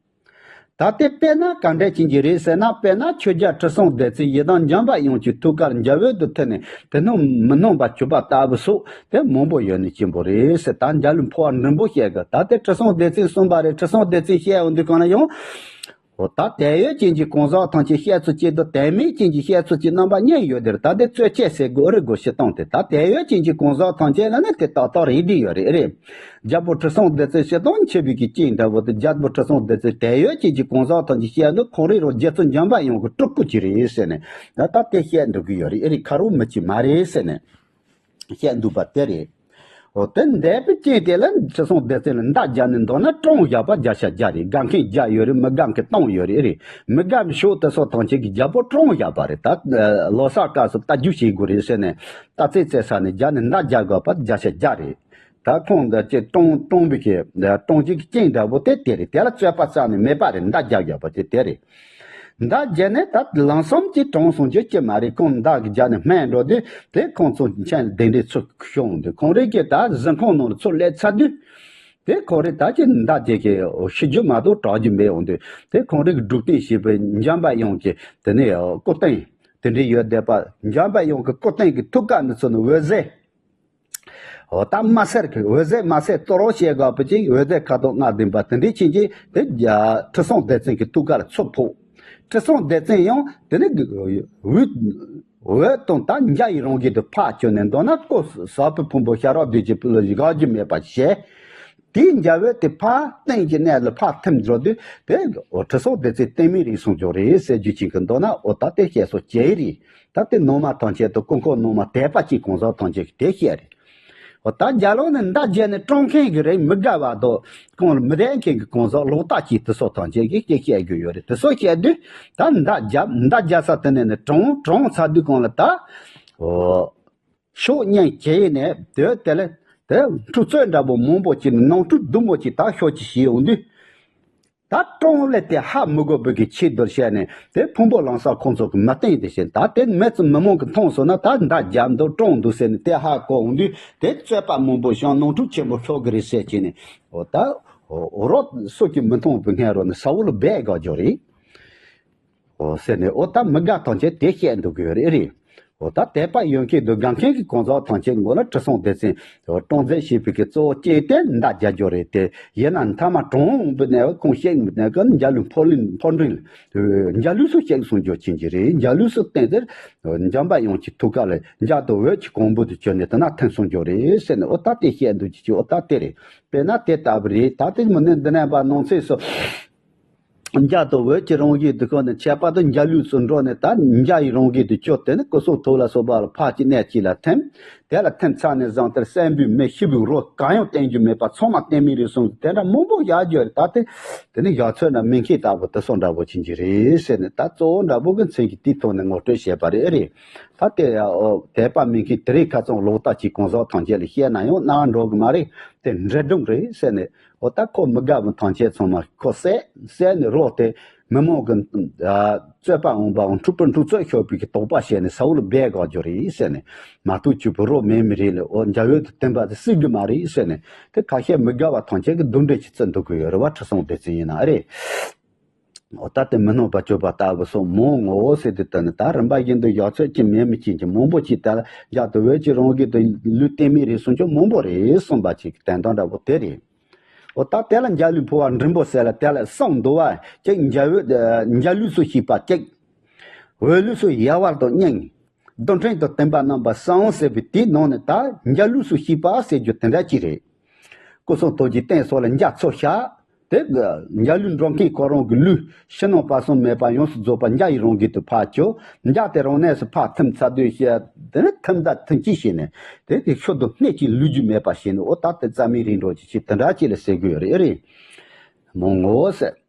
ད་དེ་དཔེར་ན་ག་འདྲ་ཅན་གྱི་རེད་ཟེར་ན། དཔེར་ན་ཆོས་རྒྱལ་ཁྲི་སྲོང་ལྡེ་བཙན་ཡི་དམ་འཇམ་དཔལ་དབྱངས་ཀྱི་ཐུགས་ཀར་འཇའ་འོད་དུ་ཐིམ་ནས་དེ་སྣང་མི་སྣང་བར་གྱུར་པ་ལྟ་བུ་སོགས་དེ་མང་པོ་ཡོད་ནི་ཅན་པོ་རེད་ཟེར། ད་འཇའ་ལུས་འཕོ་བ་འབྲིང་པོ་བཤད་གི། ད་དེ་ཁྲི་སྲོང་ལྡེ་བཙན་གསུངས་པ་རེད། ཁྲི་སྲོང་ལྡེ་བཙན་བཤད་ཡོང་དུས་གང་ལ་ཡང་། འོ་ད་དད་ཡོད་ཅན་གྱི་གང་ཟག་ཐམས་ཅད་བཤད་ཚུལ་གཅིག་དང་དད་མེད་ཅན་གྱི་བཤད་ཚུལ་གཅིག་རྣམ་པ་གཉིས་ཡོད་དེ་རེད། ད་དེ་རྩོད་བཅས་ཟེར་དགོས་རེད་གོ། སྤྱིར་བཏང་དེ་ད་དད་ཡོད་ཅན་གྱི་གང་ཟག་ཐམས་ཅད་ལ་ནི་དེ་ཏག་ཏག་རེད་བསྡད་ཡོད་རེད། ཨེ་རེད། རྒྱལ་པོ་ཁྲི་སྲོང་ལྡེ་བཙན་སྤྱིར་བཏང་ཆེ་བའི་གི་རྐྱེན་འདྲ་བོ་དེ། རྒྱལ་པོ་ཁྲི་སྲོང་ལྡེ་བཙན་དད་ཡོད་ཅན་གྱི་གང་ཟག་ཐམས་ཅད་བཤད་ན་ཁོང་རང་རང་རྗེ་བཙུན་འཇམ་དཔལ་དབྱངས་ཀྱི་སྤྲུལ་སྐུ་ཅིག་རེད་ཟེར་ནས་ད་ལྟ་དེ་བཤད་འགྲོ་གི་ཡོད་རེད། ཨེ་རེད། ཁ་རོག་མི་གཅིག་མ་རེད་ཟེར་ནས་བཤད་འདུག་པ་དེ་རེད། འོ་དེ་འདས་པའི་རྐྱེན་དེ་ལ་ཁྲི་སྲོང་ལྡེ་བཙན་ལ་མདའ་རྒྱག་ནས། མདོར་ན་གྲོང་བཞག་པ་བརྒྱ་ཆ་བརྒྱ་རེད། དགའ་མཁན་བརྒྱ་ཡོད་རེད། མི་དགའ་མཁན་སྟོང་ཡོད་རེད། ཨེ་རེད། མི་དགའ་མི་ཤོག་དེ་སོགས་ཐམས་ཅད་ཀྱིས་རྒྱལ་པོ་གྲོང་བཞག་པ་རེད། ད་ལོ་གསར་སྐབས་སུ་རྟ་རྒྱུག་བྱེད་དགོས་རེད་ཟེར་ནས་རྟ་རྩེད་རྩེ་ས་ནས་རྒྱག་ནས་མདའ་རྒྱག་དགོས་པ་བརྒྱ་ཆ་བརྒྱ་རེད། ད་ཁོང་འདི་ཅིག་གྲོང་གྲོང་པའི་གི་གྲོང་ཁྱེར་གྱི་རྐྱེན་འདྲ་བོ་དེ་དེ་རེད། དེ་ལ་རྩོད་པ་རྩ་ནས་མེད་པ་རེད། མདའ་རྒྱག་དགོས་པ་དེ་དེ་རེད། མདའ་རྒྱག་ནས་ད་ལམ་སང་ཅིག་གྲོངས་སོང་རྒྱུ་ཅི་མ་རེད། ཁོང་མདའ་གིས་རྒྱག་ནས་སྨད་འགྲོ་དུས་དེ་ཁོང་ཚོ་མཆན་གདན་འདྲེན་ཚུར་ཤོང་དུས། ཁོང་རང་གིས་ད་གཟིམ་ཁང་ནང་ལ་ཚུར་སླེབས་ཚར་དུས། དེ་ཁོང་རང་ད་ཅིག་མདའ་དེ་གི་ཤི་རྒྱུ་མ་གཏོགས་དྲག་རྒྱུ་མེད་འོང་དུས། དེ་ཁོང་རང་གིས་སྒྲུབ་རྟེན་བྱས་པའི་འཇམ་དཔལ་དབྱངས་ཀྱི་དེ་ནས་སྐུ་རྟེན་དེ་འདྲ་ཡོད་བསྡད་པ། འཇམ་དཔལ་དབྱངས་ཀྱི་སྐུ་རྟེན་གྱི་ཐུགས་ཀ་ནས་ཚུར་ནས་འོད་ཟེར། འོ་ད་མ་སེར་གྱི་འོད་ཟེར། མ་སེར་གཏོར་རོགས་བྱེད་དགོས་པ་ཅིག་འོད་ཟེར་ཁ་དོག་ལྔ་ལྡན་པ་དེ་འདྲའི་ཕྱིན་ཅི་དེ་རྒྱ་ཁྲི་སྲོང་ལྡེ་བཙན་གྱི་ཐུགས་ཀ་ལ་ཚུར་ཕོག་ཁྲི་སྲོང་ལྡེ་བཙན་ཡང་དེ་ནི་འོད་འོད་དང་ད་འཇའ་ཡི་རང་བཞིན་དུ་ཕར་བསྐྱོད་ནས་མདོར་ན་ཀོ་ཟ་བུ་ཕུང་པོ་ཤ་རོགས་བདུད་ཀྱི་སྤུ་ལ་བཞག་རྒྱུ་མེད་པ་བྱས། དེའི་འཇའ་འོད་དེ་ཕར་སྟེང་གི་གནས་ལ་ཕར་ཐིམ་འགྲོ་དུས་དེ་འོ་ཁྲི་སྲོང་ལྡེ་བཙན་ལྟད་མོའི་རིགས་སུ་འགྱུར་རེད་ཟེར་རྒྱུ་ཅིག་གི་མདོར་ན་འོ་ད་དེ་བཤད་སྲོལ་ཅིག་རེད། ད་དེ་ནང་མ་ཐམས་ཅད་དུ་ཀུན་མཁྱེན་ནང་མ་དད་པ་ཅན་གང་ཟག་ཐམས་ཅད་ཀྱིས་དེ་བཤད་རེད། འོ་ད་རྒྱ་ལོ་ནི་མདའ་རྒྱབ་ནས་བཀྲོངས་མཁན་གྱི་རེད། མི་དགའ་བ་དང་གང་ལ་མི་དད་མཁན་གྱི་གང་ཟག་ལོག་ལྟ་ཅན་དེ་ཚོ་ཐམས་ཅད་ཀྱིས་སྐད་བཤད་རྒྱུ་ཡོད་རེད། དེ་ཚོ་བཤད་དུས་ད་མདའ་རྒྱབ་མདའ་རྒྱབ་ས་དེ་ནས་ནི་བཀྲོངས་བཀྲོངས་ཚར་དུས་གང་ལ་ད་འོ། ཤོག་གཉན་གྱི་ནས་དེ་དེ་ལ་དེ་འཁྲུག་རྩོད་འདྲ་པོ་མང་པོ་ཅིག་ནང་འཁྲུག་ལྡུམ་མོ་ཅིག་ད་ཤོག་ཅིག་བྱས་ཡོང་དུས། ད་བཀྲོངས་ལས་དེ་ཧ་མི་གོ་བོད་ཀྱི་ཆེད་དུ་བཤད་ནས་དེ་ཕུང་པོ་ལང་ས་ཁོང་ཚོ་གི་མི་སྟེང་དེ་བྱས་ད་དེ་མི་ཚོ་མི་མང་གི་མཐོང་སོང་ན་ད་མདའ་རྒྱབ་འདུག་བཀྲོངས་འདུག་ཟེར་ནས་དེ་ཧ་གོ་འོང་དུས་དེ་རྩོད་པ་མང་པོ་བྱུང་ནང་འཁྲུག་ཆེན་པོ་ཤོར་གི་རེད་ཟེར་གྱིས་ནས་འོ་ད་འོ་རོགས་སུ་གིས་མི་མཐོང་བའི་སྔ་རོ་ནས་ས་འོག་ལ་སྦས་དགོས་རྒྱུ་རེད། འོ་ཟེར་ནས་འོ་ད་མི་དགའ་ཐམས་ཅད་དེ་བཤད་འདུག་གི་ཡོད་རེད་རེད། འོ་ད་དད་པ་ཡོད་མཁན་དང་དགའ་མཁན་གྱི་གང་ཟག་ཐམས་ཅད་མགོ་ལ་ཁྲི་སྲོང་ལྡེ་བཙན་འོ་བཀྲོངས་མཛད་ཞེས་པའི་གི་གཙོ་བོ་གཅིག་དེ་མདའ་རྒྱག་རྒྱུ་རེད་དེ། ཡིན་ན་མཐའ་མ་གྲོངས་འབུ་ནས་ཁོང་གཤེགས་འབུ་ནས་ཀ་འཇའ་ལུས་འཕོ་ལིན་འཕོ་འགྲིལ་འཇའ་ལུས་སུ་གཤེགས་སོང་རྒྱུ་ཅན་གྱི་རེད། འཇའ་ལུས་སུ་བསྟན་ཏེ་འཇམ་པ་དབྱངས་ཀྱི་ཐུགས་ཀ་ལ་འཇའ་དང་འོད་ཀྱི་གོང་བུ་དུ་གྱུར་ནས་དེ་ན་ཐིམ་སོང་རྒྱུ་རེད་ཟེར་ནས་འོ་ད་དེ་བཤད་འདུག་ཅི་ཅི་འོ་ད་དེ་རེད། དཔེར་ན་དེ་ལྟ་བུ་རེད། ད་དེ་མི་ནི་འདི་ནས་པ་ནང་ཚེས་སུ། འཇའ་དང་འོད་ཀྱི་རང་བཞིན་དུ་ཤོར་ནས་ཁྱད་པར་དུ་འཇའ་ལུས་སུ་འགྲོ་ནས་ད་འཇའ་ཡི་རང་བཞིན་དུ་གྱུར་ཏེ་ནི་སྐུ་གསུང་ཐུགས་ལ་སོགས་པ་ལ་ཕར་གྱི་གནས་གཅིག་ལ་ཐིམ། དེ་ལ་ཐིམ་ཚར་ནས་བཟུང་སྟེ་སྲད་བུའི་མེ་ཤི་བའི་རོ་གང་ཡང་བསྟན་རྒྱུ་མེད་པ་ཚང་མ་ལྟད་མོའི་རིགས་སོང་དེ་འདྲ་མང་པོ་བཞག་རྒྱུ་རེད། ད་དེ་དེ་ནི་ཡ་ཚོད་ན་མི་མཁས་ལྟ་བུ་དེ་སོགས་འདྲ་པོ་ཅན་གྱི་རེད་ཟེར་ནས་ད་གཙོ་བོ་འདྲ་པོ་གི་མཚན་གྱི་དེའི་ཐོག་ནས་ངོ་སྤྲོད་བྱས་པ་རེད། ཨེ་རེད། ད་དེ་ཡ་ཨོ་དད་པ་མི་མཁས་དེ་རིགས་ཁ་ཚང་ལོག་ལྟ་ཅིག་གང་ཟག་ཐམས་ཅད་ལ་བཤད་ན་ཡང་རྣ་བ་འགྲོ་གི་མ་རེད། དེ་འདྲེ་སྒྲུང་རེད་ཟེར་ནས། འོ་ད་ཁོ་མི་དགའ་བ་ཐམས་ཅད་ཚང་མ་ཁོ་བསད་བསད་ནས་རོགས་དེ་མི་མང་གི་རྩོད་པ་འོང་པའང་འཁྲུག་པར་འཁྲུག་རྩོད་ཤོར་བའི་གི་དོགས་པ་བྱས་ནས་ས་འོག་ལ་སྦས་དགོས་རྒྱུ་རེད་ཟེར་ནས་མ་ཐུག་ཆུ་བུ་རོགས་མེད་མི་རེད་ལ་འོ་འཇའ་འོད་དུ་བསྟན་པ་དེ་སྲིད་གི་མ་རེད་ཟེར་ནས་དེ་ཁ་ཤས་མི་དགའ་བ་ཐམས་ཅད་ཀྱི་རྡུང་འདྲེ་ཅིག་བརྩི་འདུག་གི་ཡོད་རེད་བ། ཁྲི་སྲོང་ལྡེ་བཙན་ཡིན་ན་ཨེ་རེད། འོ་ད་དེ་མི་ནོར་བ་སྤྱོད་པ་ལྟ་བུ་སོགས་མང་ངོ་ཟེར་དུས་ད་ནི་ད་རིམ་པ་བཞིན་དུ་ཡག་ཚོད་ཀྱི་མེད་མི་ཅན་གྱི་མང་པོ་ཅིག་ད་ལ་འཇའ་དང་འོད་ཀྱི་རང་བཞིན་དུ་ལུས་བསྟན་མི་རེད་གསུང་རྒྱུ་མང་པོ་རེད་གསུངས་པ་ཅིག་གི་དོན་དག་འདྲ་པོ་དེ་རེད། འོ་ད་དེ་ལ་འཇའ་ལུས་འཕོ་བ་འབྲིང་པོ་ཟེར་ལ་དེ་ལ་གསུངས་འདུག་བ། གཅིག་འཇའ་འོད་འཇའ་ལུས་སུ་ཤེས་པ་གཅིག་འོད་ལུས་སུ་ཡལ་བ་དང་སྙིང་། རྡུལ་ཕྲན་དང་བརྟེན་པ་རྣམ་པ་གསུམ་ཟེར་བའི་དེའི་ནང་ནས་ད་འཇའ་ལུས་སུ་ཤེས་པ་ཟེར་རྒྱུ་དེ་འདྲ་ཅིག་རེད། སྐུ་གསུང་ཐུགས་ཀྱི་རྟེན་སོགས་ལ་འཇའ་ཚོགས་ཤར། དེ་འཇའ་ལུས་འགྲོ་མཁན་ཁོ་རང་གི་ལུས་ཕྱི་ནང་བར་གསུམ་མེད་པ་ཡོངས་སུ་རྫོགས་པ་འཇའ་ཡི་རང་བཞིན་དུ་ཕར་གྱུར། འཇའ་དེ་རང་གནས་སུ་ཕར་ཐིམ་ཚར་དུས་ཤེས་དེ་ནི་ཐིམ་ད་ཐིམ་གྱིས་ཤེས་ནས་དེ་དེ་ཤུགས་དང་སྣེ་གཅིག་ལུས་རྒྱུ་མེད་པ་ཤེས་ནས་འོ་ད་དེ་རྩ་མེད་རིལ་འགྲོ་གྱི་ཆེད་དེ་འདྲ་ཅིག་ལ་ཟེར་དགོས་རེད་རེད། མོ་ངོ་ཟེར།